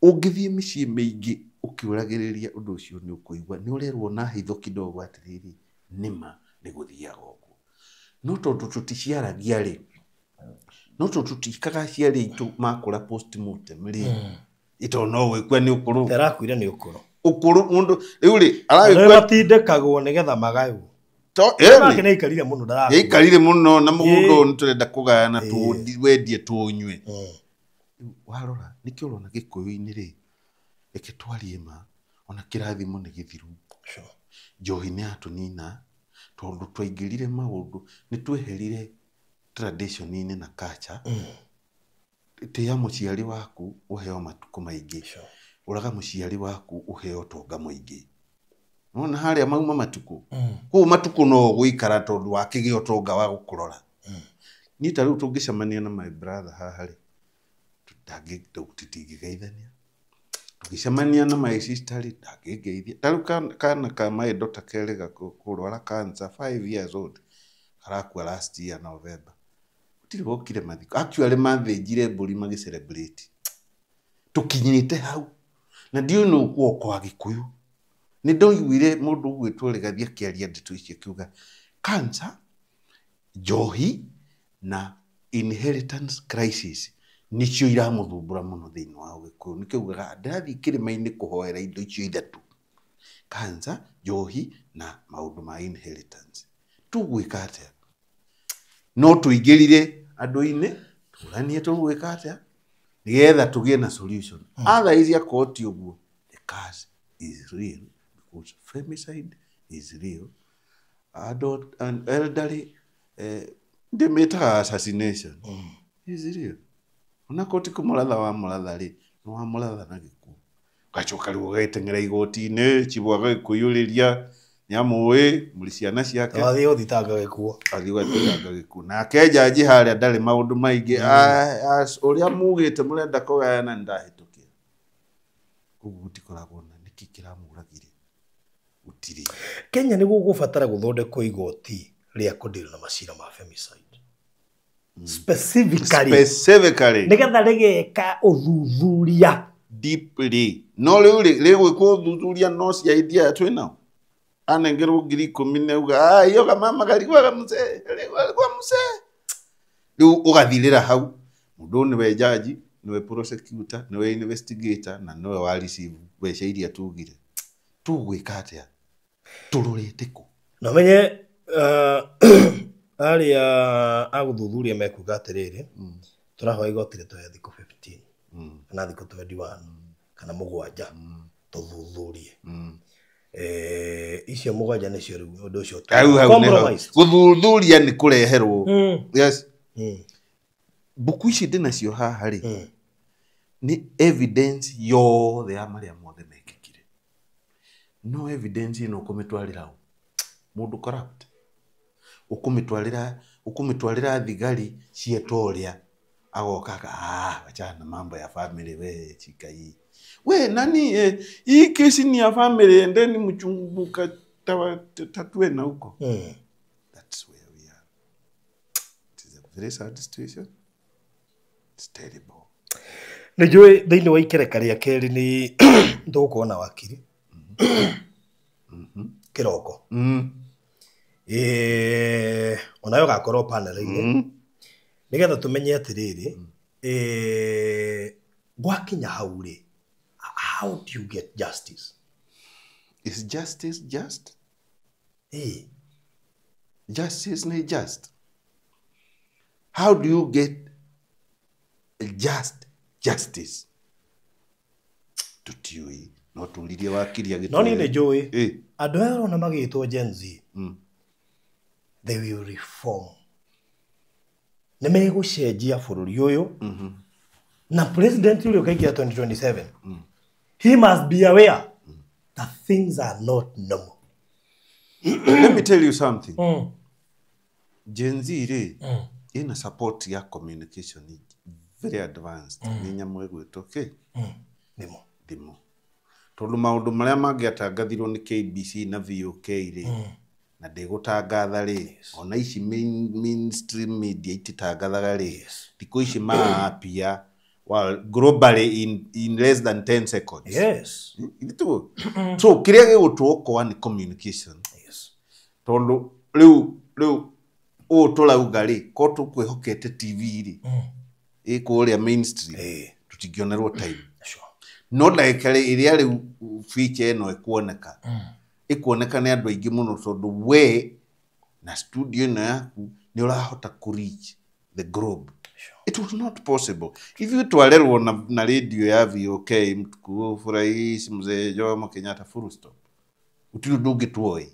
Ũngĩthiĩ mĩciĩ mĩingĩ ũkĩũragĩrĩria ũndũ ũcio nĩ ũkũigua, nĩ ũrerwo na hitho kidogo atĩrĩrĩ, nĩ ma nĩ gũthiaga ũguo. No tondũ tũticiaragia rĩ, no tondũ tũtikaga aciari aitũ makũra postmortem rĩ, ĩtondũ no gwĩkua nĩ ũkũrũ. Arakuire nĩ ũkũrũ. Ũkũrũ, mũndũ, rĩu rĩ, aragĩkua. Matindĩkagwo nĩgetha magaywo. Nake nĩ aikarire mũno ndarakua. Aikarire mũno na mũgũnda ũyũ nĩtũrenda kũgayana wendie tũũnyue. Warora, nĩkĩo ũrona Gĩkũyũ-inĩ rĩ, reke twarie ma, ona kĩrathimo nĩ gĩthiru. Njohi nĩ yatũnina, tondũ twaingĩrire maũndũ, nĩ tweherire tradition-inĩ na culture. Tĩa mũciari waku ũheo matukũ maingĩ. Ũraga mũciari waku ũheo ũtonga mũingĩ. Nĩwona harĩa mauma matukũ? Kũu matukũ no ũgũikara tondũ wakĩgĩa ũtonga wa gũkũrora. Niĩ ta rĩu tũngĩcemania na my brother haha rĩ, tũtingĩgeithania. Tũngĩcemania na my sister rĩ, ndangĩngeithia. Ta rĩu kana ka my daughter kerĩga kũrwara cancer 5 years old, karakua last year November. Gũtirĩ wokire mathiko. Actually mathĩnjire mbũri magĩ celebrate. Tũkinyĩte hau. Na ndiũĩ nũ guoko wa Gĩkũyũ. Nĩ ndoiguire mũndũ ũgwĩtwo Rĩgathi akĩaria ndeto ici akiuga cancer, njohi na inheritance crisis nĩcio iramũthumbũra mũno thĩinĩ wa Ũgĩkũyũ. Nĩkĩo augaga ndĩrathiĩ kĩrĩma-inĩ kũhoera indo icio ithatũ. Cancer, njohi na maũndũ ma inheritance. Tũgwĩka atĩa? No tũingĩrire andũ-inĩ, tũranie tũgwĩka atĩa? Nĩgetha tũgĩe na solution. Otherwise akorwo ti ũguo, the curse is real because femicide is real. Adult and elderly, ndĩmĩtaga assassination is real. Onakorwo ti kũmũratha wa mũratha rĩ, nĩ wamũratha na gĩkuũ. Ũgacoka rĩu ũgagĩteng'era igoti-inĩ, chibũ agagĩkũiyũrĩria, nĩamũĩ, mũrĩ ciana ciake. Wathiĩ ũthitanga gĩkuũ. Athiĩ ũgathitanga gĩkuũ. Nake njanji harĩa ndarĩ maũndũ maingĩ. Ũrĩa mugĩte mũrenda kũgayana nĩndahĩtũkia. Ũguo gũtikoragwo na nĩkĩ kĩramũragire. Gũtirĩ. Kenya nĩ gũgũbatara gũthondekwo igoti rĩa kũdeal na macira ma femicide. Specifically. Specifically. Nĩgetha rĩgeka ũthuthuria. Deeply. No rĩu rĩgwĩkwo ũthuthuria no CID aya twĩnao. Anengerwo 10,000 auga, "Ah, iyo kamama karigwaga mzee, karigwaga mzee." Rĩu ũgathirĩra hau. Mũndũ ũyũ nĩwe judge, nĩwe prosecutor, nĩwe investigator na nĩwe wa receive mbeca iria tugire. Tũgwĩka atĩa? Tũrorete kũ? Na menye arĩa a gũthuthuria mekuga atĩrĩrĩ, tũrahoya igoti rĩtũhe thikũ 15 kana thikũ 21 kana 7 tũthuthurie. Icio 7 nĩcio rĩu ũndũ ũcio compromise. Gũthuthuria nĩ kũreherwo. Yes. Mbuku ici ndĩnacio haha rĩ, nĩ evidence yothe ya marĩa mothe mekĩkire. No evidence ĩno ũkũmĩtwarĩra ũ? Mũndũ corrupt. Ũkũmĩtwarĩra thigari cietwo ũrĩa agoka wachana na mambo ya family we chika hii. We nani hii kesi ni ya family endeni mchunguka tatue na huko. That's where we are. It is a very sad situation. It's terrible. Nĩnjũĩ thĩinĩ wa ikereka rĩa kerĩ nĩ tũgũkorwo na wakiri kĩroko. Onayo gakorwo panel-inĩ nĩgetha tũmenye atĩrĩrĩ, gwakinya hau rĩ, how do you get justice? Is justice just? Justice ni just. How do you get just justice? Tutiui no turirie wakiri agĩtwĩre. No niĩ nĩ njũĩ andũ aya ũrona magĩtwo Gen Z, they will reform. Nĩ megũcenjia bũrũri ũyũ. Na president ũrĩa ũkaingĩra 2027, he must be aware that things are not normal. Let me tell you something. Gen Z rĩ, ina support ya communication very advanced. Nĩ nyamũ ĩgwĩtwo kĩ? Thimũ. Thimũ. Tondũ maũndũ marĩa mangĩatangathirwo nĩ KBC na VOK rĩ, na ndĩgũtangatha rĩ, ona ici mainstream media ititangathaga rĩ, thikũ ici maapia globally in less than 10 seconds. Yes. So kĩrĩa gĩgũtũokoa nĩ communication. Yes. Tondũ rĩu ũũ tũrauga rĩ, ko tũkwĩhokete TV rĩ, ĩkũrĩa mainstream, tũtingĩonerwo time. Sure. No ndagĩka ĩrĩa rĩu feature ĩno ĩkuoneka, ĩkuoneka nĩ andũ aingĩ mũno tondũ we na studio ĩno yaku nĩ ũrahota kũ reach the globe. Sure. It was not possible. Ithuĩ twarerwo na radio ya VOK, mtukufu Rais Mzee Jomo Kenyatta, full stop. Gũtirĩ ũndũ ũngĩ tuoĩ.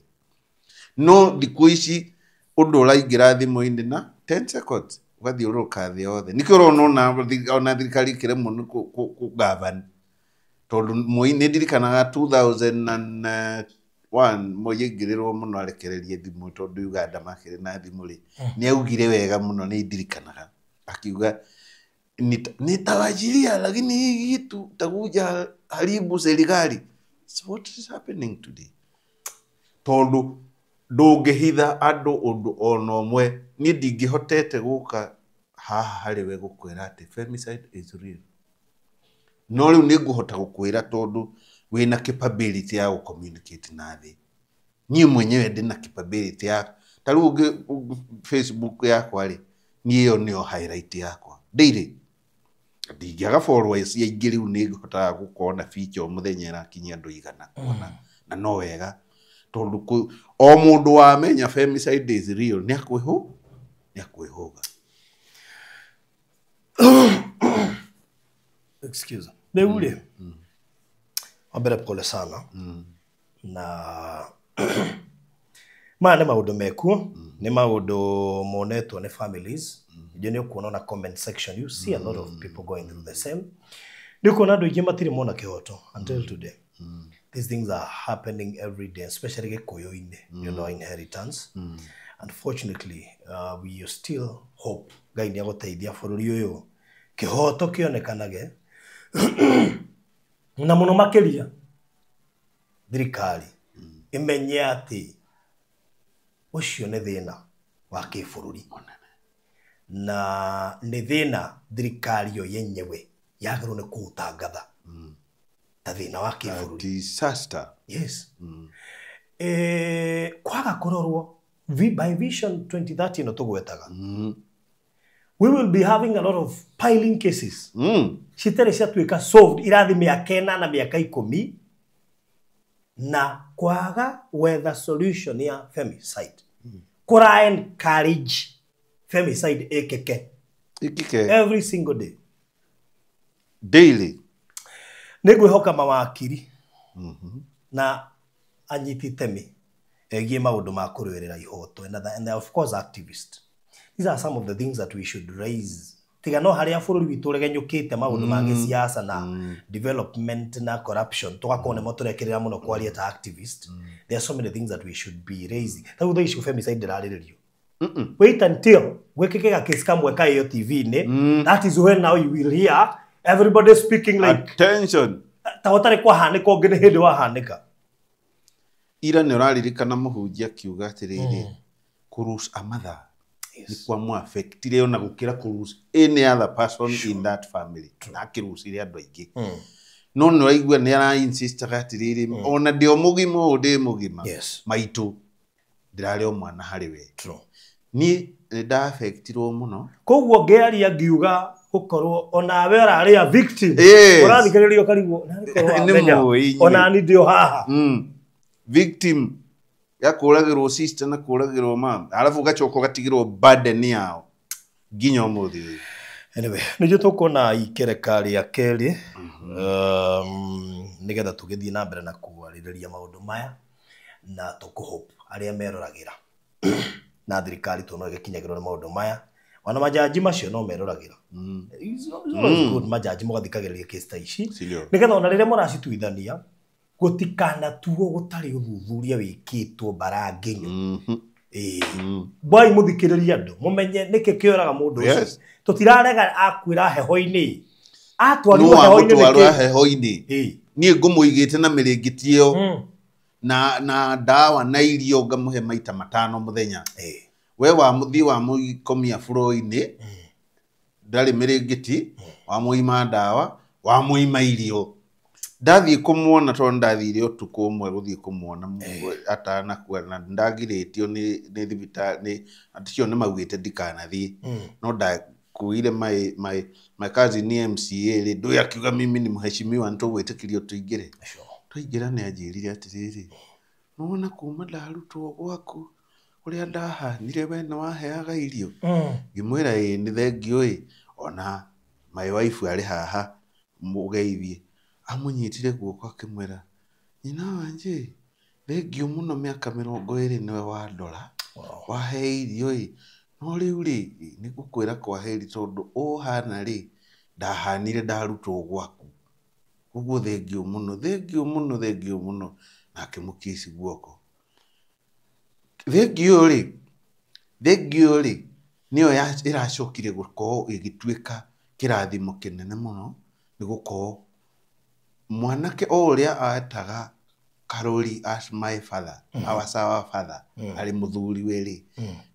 No thikũ ici ũndũ ũraingĩra thimũ-inĩ na 10 seconds ũgathiũrũrũka thĩ yothe. Nĩkĩo ũrona ona thirikari ĩkĩremwo nĩ kũ-govern. Tondũ Moi nĩ ndirikanaga 2001 Moi aingĩrĩrwo mũno arekererie thimũ tondũ Uganda makĩrĩ na thimũ rĩ, nĩ augire wega mũno, nĩ ndirikanaga akiuga nitawajiria lakini hii kitu takuja haribu serikali. So what is happening today? Tondũ ndũngĩhitha andũ ũndũ ona ũmwe. Niĩ ndingĩhotete gũka haha harĩ we gũkwĩra atĩ femicide is real. No rĩu nĩngũhota gũkwĩra tondũ wĩna capability ya gũ-communicate na thĩ. Niĩ mwenyewe ndĩna capability ya ta rĩu Facebook yakwa rĩ, niĩ ĩyo nĩyo highlight yakwa daily. Ndingĩaga followers aingĩ rĩu nĩhotaga gũkorwo na feature o mũthenya ĩrakinyia andũ 100 kuona, na no wega tondũ o mũndũ wamenya femicide is real nĩ akwĩhũga. Excuse. Rĩu rĩ, wambere pole sana. Na maya nĩ maũndũ mekuo, nĩ maũndũ monetwo nĩ families. Ningĩ nĩ ũkuona na comment section, you see a lot of people going through the same. Nĩ ũkuona andũ aingĩ matirĩ mona kĩhoto until today. These things are happening every day, especially Gĩkũyũ-inĩ, you know, inheritance. Unfortunately, we still hope Ngai nĩ agũteithia bũrũri ũyũ kĩhoto kĩonekanage. Na mũno makĩria thirikari ĩmenye atĩ ũcio nĩ thĩna wa kĩbũrũri na nĩ thĩna thirikari yo yenyewe yagĩrĩirwo nĩ kũũtangatha ta thĩna wa kĩbũrũri. Disaster. Yes. Kwaga kũrorwo by Vision 2030 ĩno tũgwetaga, we will be having a lot of piling cases citarĩ ciatuĩka solved irathi mĩaka 8 na mĩaka 10 na kwaga gwetha solution ya femicide kũra encourage femicide ĩkĩke Ikike every single day. Daily. Nĩ ngwĩhoka mawakiri na anyiti itemi egiĩ maũndũ ma kũrũĩrĩra ihoto and of course activist. These are some of the things that we should raise. Tiga no harĩa bũrũri witũ ũregenyũkĩte maũndũ ma gĩsiasa na development na corruption tũgakorwo nĩmo tũrekĩrĩra mũno kwaria ta activist. There are so many things that we should be raising. Ta rĩu thaa ici femicide ndĩrarĩrĩrio. Wait until gwĩkĩke ga case kamwe ka ĩyo TV-inĩ. That is when now you will hear everybody speaking like attention. Ta ũtarĩ kwahanĩka ũngĩ nĩ hĩndĩ wahanĩka. Ira nĩ ũraririkana mũhunjia akiuga atĩrĩrĩ, kũlose a mother nĩ kwa mũaffectire ona gũkĩra kũlose any other person in that family, na akĩlosire andũ aingĩ, no nĩ ũraigua nĩ ara insistaga atĩrĩrĩ, ona ndĩ o mũgima ũũ ndĩ mũgima, maitũ ndĩrarĩ o mwana harĩ we. Niĩ nĩ ndaaffectirwo mũno. Koguo ngĩaria ngiuga gũkorwo onawe ũrarĩ a victim, ũrathikĩrĩria ũkarigwo naarĩ korwo Nĩ wamenya, mũĩ inyuĩ. Ona ni ndĩ o haha. Victim ya kũragĩrwo sister na kũragĩrwo mam, arabu ũgacoka ũgatigĩrwo burden yao nginya ũmũthĩ ũyũ. Anyway, nĩguo tũkuona ikereka rĩa kerĩ, nĩgetha tũgĩthiĩ na mbere na kwarĩrĩria maũndũ maya na tũkũhope arĩa meroragĩra na thirikari tũ no ĩgĩkinyagĩrwo nĩ maũndũ maya, ona majaji macio no meroragĩra. It's always good majaji mũgathikagĩrĩria case ta ici, Sindio? nĩgetha ona rĩrĩa mũracituithania gũtikanatuo gũtarĩ ũthuthuria wĩkĩtwo mbara nginyo. Ĩĩ, bwai mũthikĩrĩrie andũ mũmenye nĩkĩ kĩoraga mũndũ ũcio. Tũtirarega akuĩra heho-inĩ, atwarirwo No heho-inĩ wamũtwarwo nĩkĩ? Heho-inĩ. Niĩ ngũmũigĩte na mĩrĩngĩti ĩyo na ndawa na irio ngamũhe maita 5 mũthenya. We wamũthiĩ wamũkomia buro-inĩ, ndarĩ mĩrĩngĩti, wamũima ndawa, wamũima irio. Ndathiĩ kũmuona tondũ ndathire ũtukũ ũmwe gũthiĩ kũmuona atanakua, na ndagirĩtio nĩ thibitarĩ nĩ acio nĩ maugĩte ndikanathiĩ, no ndakuire my cousin nĩ MCA rĩ, ndũĩ akiuga mimi ni mheshimiwa, nĩ tũgwĩtĩkĩrio tũingĩre. Twaingĩra nĩ anjĩrire atĩrĩrĩ, nĩwona kuma ndarutwo gwaku ũrĩa ndahanire, we nĩ waheaga irio. Ngĩmwĩra ĩĩ nĩ thengiũ ĩ, ona my wife arĩ haha mũgeithie. Amũnyitire guoko akĩmwĩra, nyina wanje, thengiũ mũno, mĩaka 20 nĩwe wandora, wahe irio ĩ, no rĩu rĩ nĩ ngũkwĩra kwaheri tondũ ũhana rĩ ndahanire ndarutwo gwaku, ũguo thengiũ mũno, thengiũ mũno, thengiũ mũno. Na akĩmũkiss guoko. Thengiũ rĩ, thengiũ rĩ nĩyo ĩracokire gũkorwo ĩgĩtuĩka kĩrathimo kĩnene mũno, nĩ gũkorwo mwanake o ũrĩa etaga Karori as my father, our our father, arĩ mũthuri we rĩ,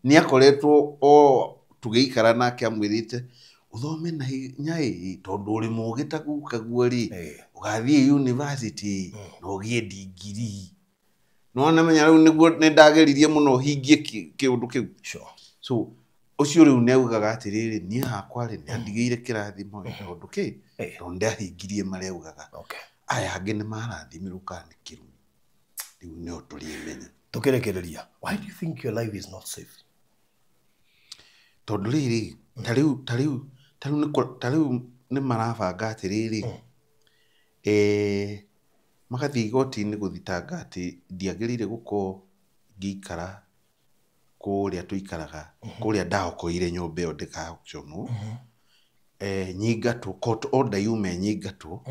nĩ akoretwo o tũgĩikara nake amwĩrĩte ũthome na hinya ĩ, tondũ ũrĩ mũgĩ ta gukaguo rĩ, ũgathiĩ university na ũgĩe degree. Nĩwona menya rĩu nĩguo nĩ ndageririe mũno hingie kĩũndũ kĩu. So ũcio rĩu nĩ augaga atĩrĩrĩ, niĩ hakwa rĩ nĩ andigĩire kĩrathimo tondũ kĩ, tondũ ndahingirie marĩa augaga. Aya angĩ nĩ marathimirwo kana nĩ kĩrumi, rĩu nĩo tũrĩmenya. Tũkĩrĩkĩrĩria, why do you think your life is not safe? Tondũ rĩrĩ, ta rĩu nĩ marabanga atĩrĩrĩ, magathiĩ igoti-inĩ gũthitanga atĩ ndiagĩrĩire gũkorwo ngĩikara kũrĩa tũikaraga, kũrĩa ndaokoire nyũmba ĩyo ndĩgaconwo, nyingatwo, court order yume nyingatwo,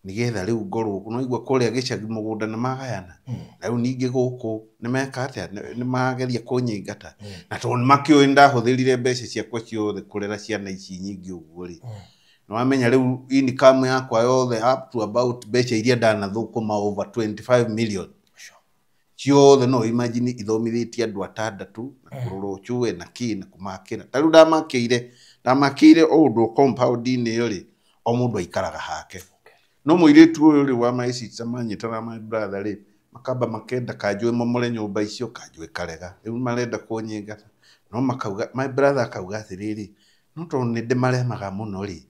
nĩgetha rĩu ngorwo no igua kũrĩa gĩcagi mũgũnda nĩ magayana, na rĩu ningĩ gũkũ nĩ meka atĩa, nĩ mageria kũnyingata, na tondũ nĩ makĩũĩ ndahũthĩrire mbeca ciakwa ciothe kũrera ciana ici nyingĩ ũguo rĩ, Na wamenya rĩu income yakwa yothe up to about mbeca iria ndanathũkũma over 25 million ciothe, no imagine ithomithĩtie andũ atandatũ na kũrora ũcũwe na kĩ na kũmakĩra. Ta rĩu ndamakĩire o ũndũ compound-inĩ ĩyo rĩ, o mũndũ aikaraga hake. No mũirĩtu ũyũ rĩ wa my sister manyitana my brother rĩ, makamba makenda kanjũ ĩmomore nyũmba icio, kanjũ ĩkarega. Rĩu marenda kũnyingata, no makauga, my brother akauga atĩrĩrĩ, no tondũ nĩ ndĩmaremaga mũno rĩ,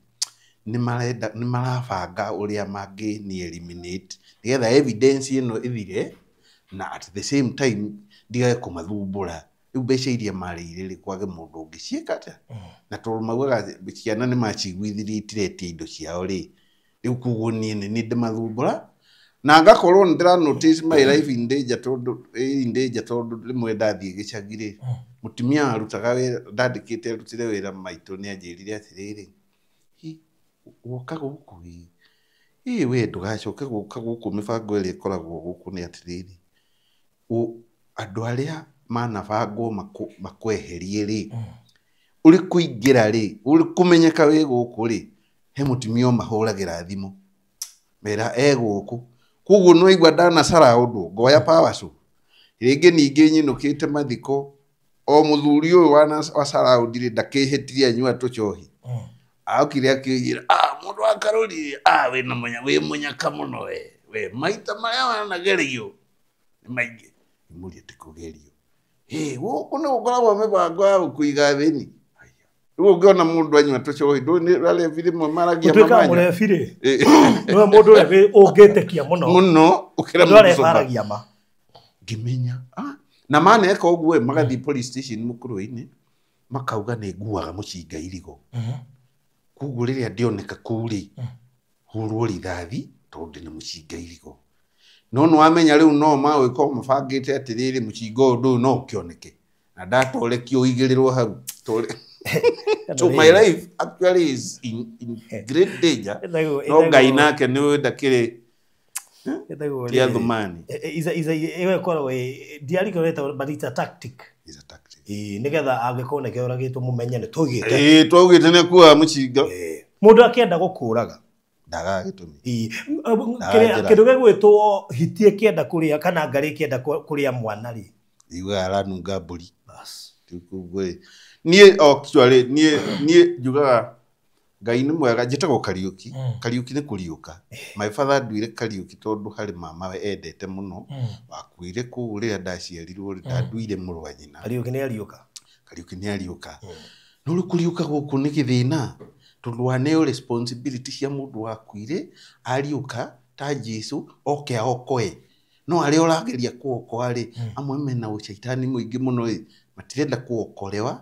nĩ marenda, nĩ marabanga ũrĩa mangĩ eliminate nĩgetha evidence ĩno ĩthire, na at the same time ndigage kũmathumbũra. Rĩu mbeca iria marĩire rĩ, kwage mũndũ ũngĩ ciĩka atĩa. Na tondũ maugaga ciana nĩ maciguithirie itiretia indo ciao rĩ, rĩu koguo niĩ nĩ niĩ ndĩmathumbũra na ngakorwo nĩ ndĩra notice my life in danger, tondũ in danger, tondũ rĩmwe ndathiĩ gĩcagi rĩ, mũtumia arutaga wĩra ndandĩkĩte arutire wĩra maitũ nĩ anjĩrire atĩrĩrĩ, "Hi, woka gũkũ ĩ, ĩ we ndũgacoke gũka gũkũ. Mĩbango ĩrĩa ĩkoragwo gũkũ nĩ atĩrĩrĩ, andũ arĩa manabangwo makweherie rĩ, ũrĩ kũingĩra rĩ, ũrĩ kũmenyeka wĩ gũkũ rĩ, he mũtumia ũmahũragĩra thimũ mera e gũkũ. Koguo nĩwaigua ndanacara ũndũ ngoya power saw rĩngĩ, ningĩ nyinũkĩte mathiko o mũthuri ũyũ wa surround rĩ, ndakĩhĩtirie anyua tũcohi, aokire akĩnjĩra, 'Ah, mũndũ wa Karũri, ah, wĩna mũnya, wĩ mũnyaka mũno we maita marĩa wanagerio nĩ maingĩ.' Mũrie ti kũgerio. Ĩ gũkũ nĩ gũkoragwo mĩbango ya gũkũiga thĩni. Rĩu ũngĩona mũndũ anyua tũcohi, ndũĩ nĩ arebi rĩmwe maragia Gũtuĩkaga mamanya. Mũrebi rĩ, nĩwe mũndũ ũrĩa ũngĩtĩkia mũno. Mũno ũkĩra Mũndũ arĩa mũndũ sober. baragia ma. Ngĩmenya, ah, na maneka ũguo ĩ, magathiĩ police station mũkũrwe-inĩ makauga nĩ nguaga mũcinga irigo, koguo rĩrĩa ndĩoneka kũu rĩ, hũrwo rithathi tondũ ndĩna mũcinga irigo. No nĩ wamenya rĩu no magũgĩkorwo mabangĩte atĩrĩrĩ, mũcinga ũyũ ndũyũ no ũkĩoneke na ndatorekio ũigĩrĩrwo hau. So my life actually is in great danger, no Ngai nake nĩ ndakĩrĩ tia thumani. Ĩyo ĩkoragwo ndiarikwo ĩtagwo, but it's a tactic. Is a tactic. Ĩĩ, nĩgetha angĩkorwo nĩkĩo ũragĩtwo mũmenye nĩ tũgĩte. Ĩĩ, twaugĩte nĩ akuaga mũcinga. Mũndũ akĩenda gũkũraga, ndagaga gĩtũmi. Ĩĩ. Njĩra. Kĩndũ gĩgwĩtwo hiti ĩkĩenda kũrĩa kana ngarĩ ĩkĩenda kũrĩa mwana rĩ, iguaga aranunga mbũri. Bas. Rĩu koguo rĩ, niĩ actually niĩ njugaga Ngai nĩ mwega. Njĩtagwo Kariũki. Kariũki nĩ kũriũka. My father nduire Kariũki tondũ harĩ mama we endete mũno wakuire kũu rĩrĩa ndaciarirwo rĩ, ndanduire mũrũ wa nyina. Kariũki nĩ ariũka. Kariũki nĩ ariũka. No rĩu kũriũka gũkũ nĩ gĩthĩna, tondũ waneo responsibility cia mũndũ wakuire ariũka ta Jesu oke aokoe, no arĩa ũrageria kũokoa rĩ, amwe mena ũcaitani mũingĩ mũno ĩ, matirenda kũokorewa.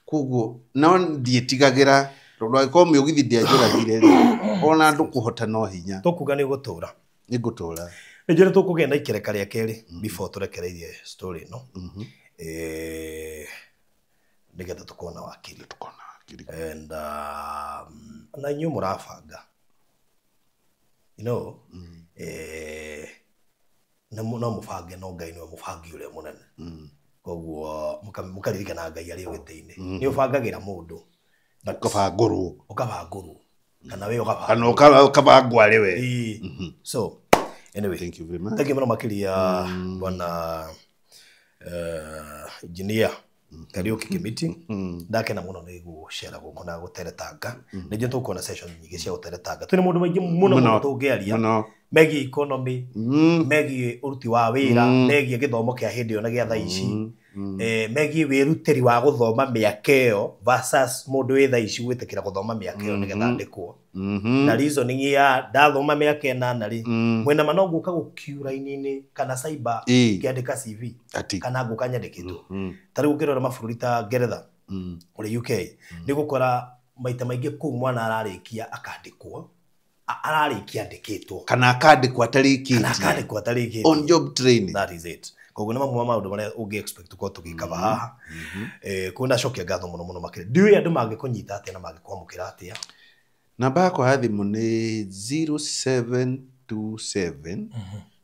Koguo no ndiĩtigagĩra, tondũ angĩkorwo mĩũgithi ndĩanjũragire rĩ, ona andũ kũhota no hinya. Tũkuga nĩ ũgũtũra. Nĩ ngũtũra. Nĩ njũĩ tũkũgĩa na ikereka rĩa kerĩ before tũrekereirie story ĩno. Nĩgetha tũkorwo na wakiri. Tũkona wakiri. And na inyuĩ mũrabanga no mũbange, no Ngai nĩwe mũbangi ũrĩa mũnene. Koguo mũkaririkana Ngai arĩ o gĩtĩ-inĩ, nĩ ũbangagĩra mũndũ but Ũkabangũrwo. Ũkabangũrwo kana we ũgabangwo. Kana ũkabangwo arĩ we. Ĩĩ. So anyway, Thank you very much. Thank you mũno makĩria, bwana engineer Kariuki Kimiti. Ndakena mũno nĩ gũcera gũkũ na gũteretanga. Nĩ njũĩ tũkuona session nyingĩ cia gũteretanga, twĩna maũndũ maingĩ mũno Mũno. mũno tũngĩaria Mũno. megiĩ economy, megiĩ ũruti wa wĩra, megiĩ gĩthomo kĩa hĩndĩ ĩyo na gĩa thaa ici, megiĩ wĩrutĩri wa gũthoma mĩaka ĩyo versus mũndũ wĩ thaa ici gwĩtĩkĩra gũthoma mĩaka ĩyo nĩgetha andĩkwo, na reasoning ya ndathoma mĩaka 8 rĩ, mwena ma no ngũka gũkiura raini-inĩ kana cyber ngĩandĩka CV Ati. kana ngũka nyandĩkĩtwo. Ta rĩu ũngĩrora mabũrũri ta Ngeretha, ũrĩ UK, nĩ gũkora maita maingĩ kũu mwana ararĩkia akandĩkwo, ararĩkia andĩkĩtwo. Kana akandĩkwo kana atarĩkĩtie. Akandĩkwo atarĩkĩtie. On job training. That is it. Koguo nĩ mamwe ma maũndũ marĩa ũngĩ expect gũkorwo tũgĩkaba haha. Koguo ndacokia ngatho mũno mũno makĩria. Ndiũĩ andũ mangĩkũnyita atĩa na mangĩkwamũkĩra atĩa. Namba yakwa ya thimũ nĩ 0727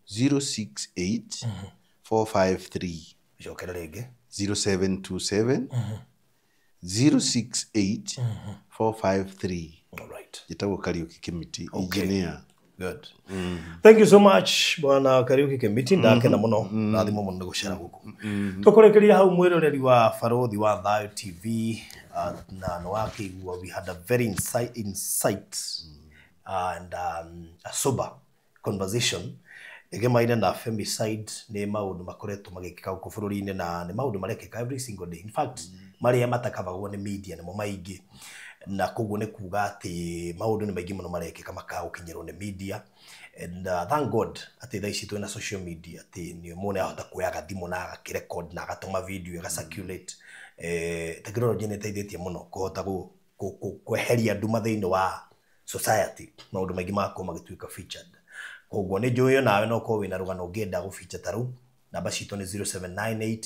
068 453. Cokere rĩngĩ. 0727 068 453. All right. Njĩtagwo Kariũki Kĩmiti, engineer. Good. Thank you so much bwana Kariuki Kĩmiti, ndakena mũno, rathimo mũno nĩ gũcera gũkũ. Tũkũrĩkĩria hau mwĩroreri wa Barothi wa Thayo TV, na nĩ wakĩigua we had a very insight and a sober conversation ĩgemaine na femicide. Nĩ maũndũ makoretwo magĩkĩka gũkũ bũrũri-inĩ na nĩ maũndũ marekĩka every single day. In fact, marĩa matakabagwo nĩ media nĩmo maingĩ, na koguo nĩ kuga atĩ maũndũ nĩ maingĩ mũno marekĩka makaga gũkinyĩrwo nĩ media. And thank God atĩ thaa ici twĩna social media, atĩ nĩ mũndũ ahota kuoya gathimũ na agakĩrecord na agatũma video ĩgacirculate. Technology nĩ ĩteithĩtie mũno kũhota kweheria nduma thĩinĩ wa society, maũndũ maingĩ magakorwo magĩtuĩka featured. Koguo nĩ njũĩ onawe no ũkorwo wĩna rũgano ũngĩenda gũfeature ta rũu. Namba citũ nĩ 0798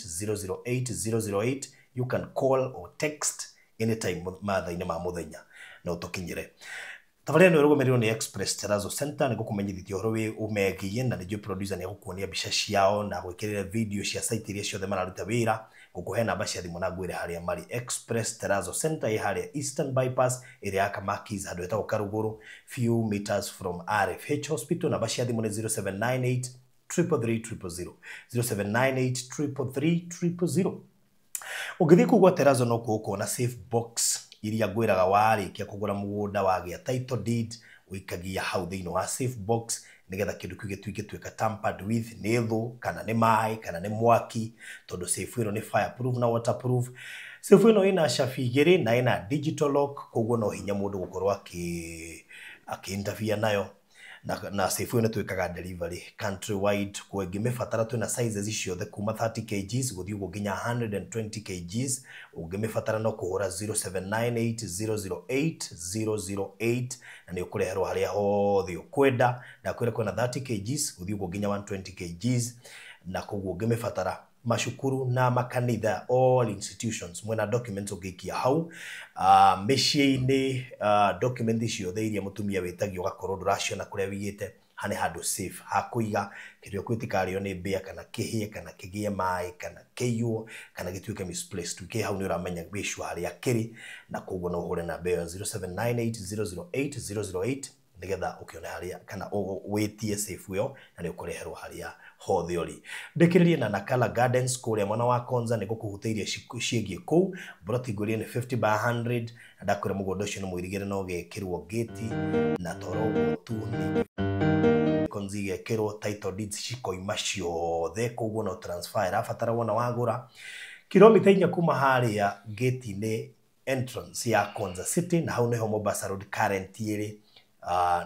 008 008. You can call or text anytime mathaa-inĩ ma mũthenya no tũkinyĩre. Tabarĩra ĩno ĩrũgamĩrĩirwo nĩ Express Terrazzo Center. Nĩ gũkũmenyithia ũhoro wĩ ũmegiĩ, na nĩnjũĩ producer nĩ egũkuonia mbica ciao na gwĩkĩrĩra video cia site iria ciothe mararuta wĩra, gũkũhe namba cia thimũ na ngwĩre harĩa marĩ. Express Terrazzo Center ĩ harĩa Eastern Bypass ĩrĩa ya Kamakis, handũ hetagwo Karugũrũ, few meters from RFH Hospital. Namba cia thimũ nĩ 0798 333 000, 0798 333 000. Ũngĩthiĩ kũu gwa Terrazzo no kuo ũkuona safe box iria ngwĩraga warĩkia kũgũra mũgũnda wagĩa title deed, ũikagia hau thĩinĩ wa safe box nĩgetha kĩndũ kĩu gĩtuĩke tuĩka tampered with nĩ thũ kana nĩ maĩ kana nĩ mwaki, tondũ safe ĩno nĩ fireproof na waterproof. Safe ĩno ĩna cabi igĩrĩ na ĩna digital lock, koguo no hinya mũndũ gũkorwo akĩ interfere nayo. Na safe ĩyo nĩ twĩkaga delivery country wide. Kwa ũngĩmĩbatara twĩna sizes ciothe kuma 30 kgs gũthiĩ ũguo nginya 120 kgs. Ũngĩmĩbatara no kũhũra 0798 008 008 na nĩ ũkũreherwo harĩa hothe ũkwenda. Ndakwĩra kwĩna 30 kgs gũthiĩ ũguo nginya 120 kgs, na koguo ũngĩmĩbatara macukuru na makanitha, all institutions mwena documents ũngĩikia hau, mĩciĩ-inĩ, document ciothe iria mũtumia wĩtagio ũgakorwo ndũraciona kũrĩa wĩigĩte, ha nĩ handũ safe ha kũiga kĩrĩa ũkwĩtĩkarĩo nĩ mbĩa kana kĩhĩe kana kĩgĩe maĩ kana kĩiywo kana gĩtuĩke misplaced. Kĩ hau nĩ ũramenya wĩcua harĩa kĩrĩ, na koguo no ũhũre namba ĩyo 0798 008 008 nĩgetha ũkĩone harĩa kana wĩtie safe ĩyo na nĩ ũkũreherwo harĩa hothe ũrĩ. Ndĩkĩrĩrie na Nakala Gardens kũrĩa mwena wa Konza, nĩ gũkũhutĩirie ciĩgiĩ kũu. Mburoti ngũrie nĩ 50 by 100 na ndakwĩra mũgũnda ũcio nĩ mũirigĩre na ũgekĩrwo gĩti, na toro ũguo tu ningĩ konzi igekĩrwo title deeds cikoima ciothe, koguo no transfer ĩrabatara wona wagũra. Kilomita 4 kuma harĩa gate-inĩ entrance ya Konza City, na hau nĩho Mombasa Road current ĩrĩ,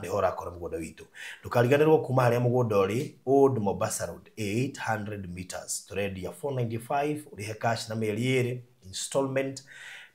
nĩho ũrakora mũgũnda witũ. Ndũkariganĩrwo kuma harĩa mũgũnda ũrĩ Old Mombasa Road 800 meters, tũrendia 495 ũrĩhe cash na mĩeri 2, installment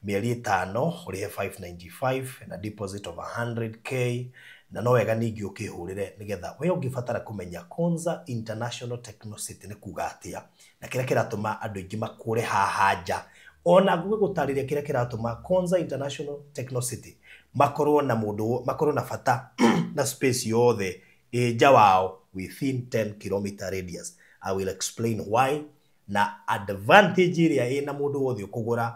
mĩeri 5 ũrĩhe 595 na deposit of 100k. Na no wega ningĩ ũkĩhũrĩre nĩgetha we ũngĩbatara kũmenya Konza International Techno City nĩ kuga atĩa na kĩrĩa kĩratũma andũ aingĩ makũre haha nja, ona ngũgũtarĩria kĩrĩa kĩratũma Konza International Techno City makorwo na mũndũ, makorwo na bata na space yothe ĩ nja wao within 10 km radius. I will explain why na advantage ĩrĩa ĩna mũndũ wothe ũkũgũra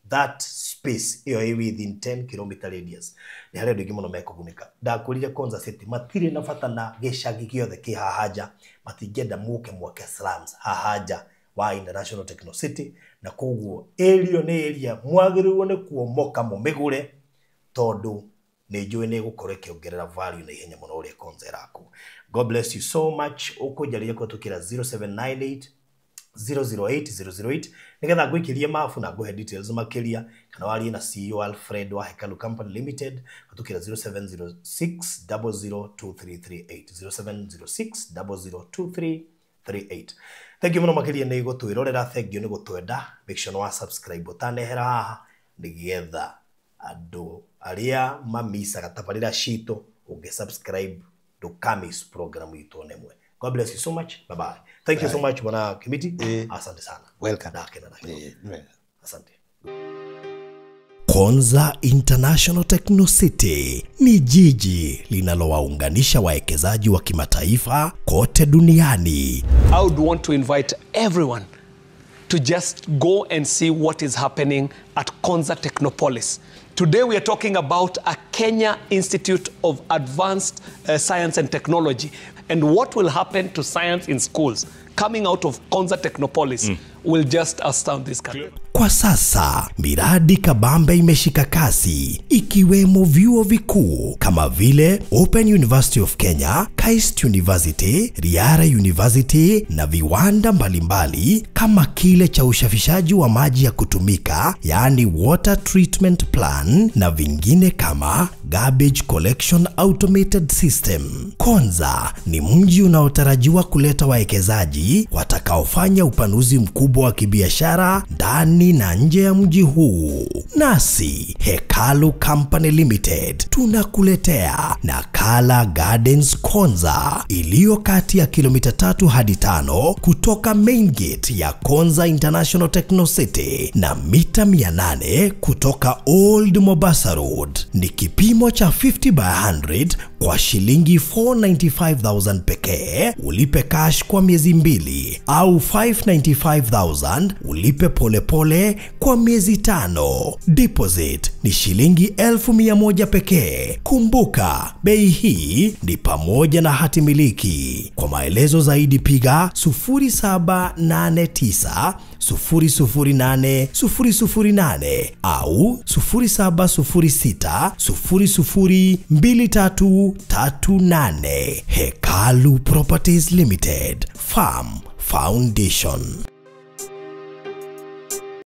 that space ĩyo ĩ within 10 km radius. Nĩ harĩ andũ aingĩ mũno mekũgunĩka. Ndakwĩrire Konza City matirĩ na bata na gĩcagi gĩothe kĩ haha nja, matingĩenda mũke mwake slums haha nja wa International Techno City, na koguo area nĩ area mwagĩrĩirwo nĩ kuomoka mũmĩgũre, tondũ nĩ njũĩ nĩ ĩgũkorwo ĩkĩongerera value na ihenya mũno ũrĩa Konza ĩrakwo. God bless you so much. Ũkũnjarĩria kũhetũkĩra 0798 008 008 nĩgetha ngũikĩrie mabu na ngũhe details makĩria, kana warie na CEO Alfred wa Hekalu Company Limited kũhetũkĩra 0706 002338, 0706 002338. Thank you mũno makĩria nĩ gũtwĩrorera, thank you nĩ gũtwenda. Make sure nĩ wa subscribe ũtanehera haha nĩgetha andũ arĩa mamicaga tabarĩra citũ, ũngĩ subscribe ndũkamiss program itũ ona ĩmwe. God bless you so much. Bye bye. Thank you so much Bwana Kimiti. Asante sana. Welcome. Ndakena na Asante. Konza International Techno City ni jiji linalowaunganisha wawekezaji wa kimataifa kote duniani. I would want to invite everyone to just go and see what is happening at Konza Technopolis. Today we are talking about a Kenya Institute of Advanced Science and Technology and what will happen to science in schools coming out of Konza Technopolis will just astound this country. Kwa sasa, miradi kabambe imeshika kasi, ikiwemo vyuo vikuu kama vile Open University of Kenya, KAIST University, Riara University na viwanda mbalimbali kama kile cha ushafishaji wa maji ya kutumika, yaani water treatment plan, na vingine kama garbage collection automated system. Konza ni mji unaotarajiwa kuleta wawekezaji watakaofanya upanuzi mkubwa wa kibiashara ndani na nje ya mji huu. Nasi Hekalu Company Limited tunakuletea Nakala Gardens Konza iliyo kati ya kilomita 3 hadi 5 kutoka main gate ya Konza International Techno City na mita 800 kutoka Old Mombasa Road. Ni kipimo cha 50 by 100 kwa shilingi 495,000 pekee, ulipe cash kwa miezi 2, au 595,000 ulipe polepole kwa miezi 5. Deposit ni shilingi 1,100 pekee. Kumbuka, bei hii ni pamoja na hati miliki. Kwa maelezo zaidi piga 0789 008 008 au 0706 002338. Hekalu Properties Limited, Farm Foundation.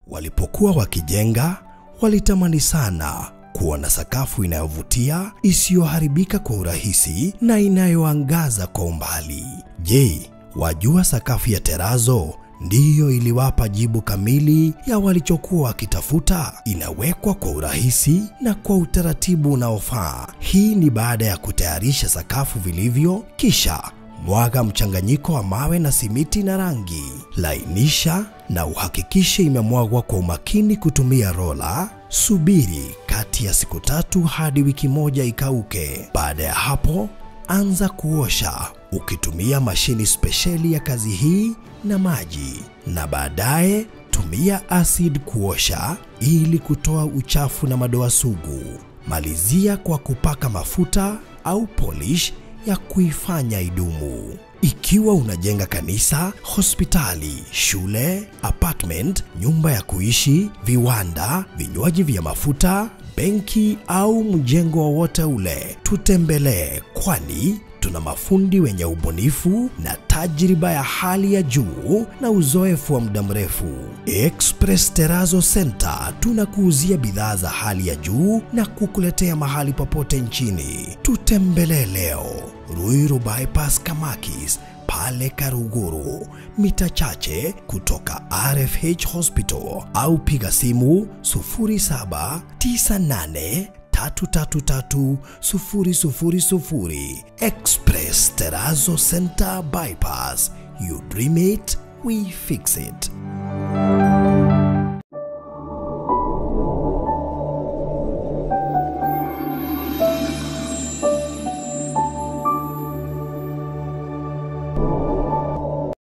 Walipokuwa wakijenga, walitamani sana kuwa na sakafu inayovutia, isiyoharibika kwa urahisi na inayoangaza kwa umbali. Je, wajua sakafu ya terazo ndiyo iliwapa jibu kamili ya walichokuwa wakitafuta? Inawekwa kwa urahisi na kwa utaratibu unaofaa. Hii ni baada ya kutayarisha sakafu vilivyo, kisha mwaga mchanganyiko wa mawe na simiti na rangi. Lainisha na uhakikishe imemwagwa kwa umakini kutumia rola. Subiri kati ya siku 3 hadi wiki 1 ikauke. Baada ya hapo, anza kuosha ukitumia mashini spesheli ya kazi hii na maji, na baadaye tumia acid kuosha ili kutoa uchafu na madoa sugu. Malizia kwa kupaka mafuta au polish ya kuifanya idumu. Ikiwa unajenga kanisa, hospitali, shule, apartment, nyumba ya kuishi, viwanda, vinywaji vya mafuta, benki au mjengo wowote ule, tutembelee, kwani tuna mafundi wenye ubunifu na tajriba ya hali ya juu na uzoefu wa muda mrefu. Express Terrazzo Center tunakuuzia bidhaa za hali ya juu na kukuletea mahali popote nchini. Tutembelee leo Ruiru Bypass Kamakis pale Karuguru, mita chache kutoka RFH Hospital, au piga simu 0798 333 000. Express Terrazzo Center Bypass. You dream it, we fix it.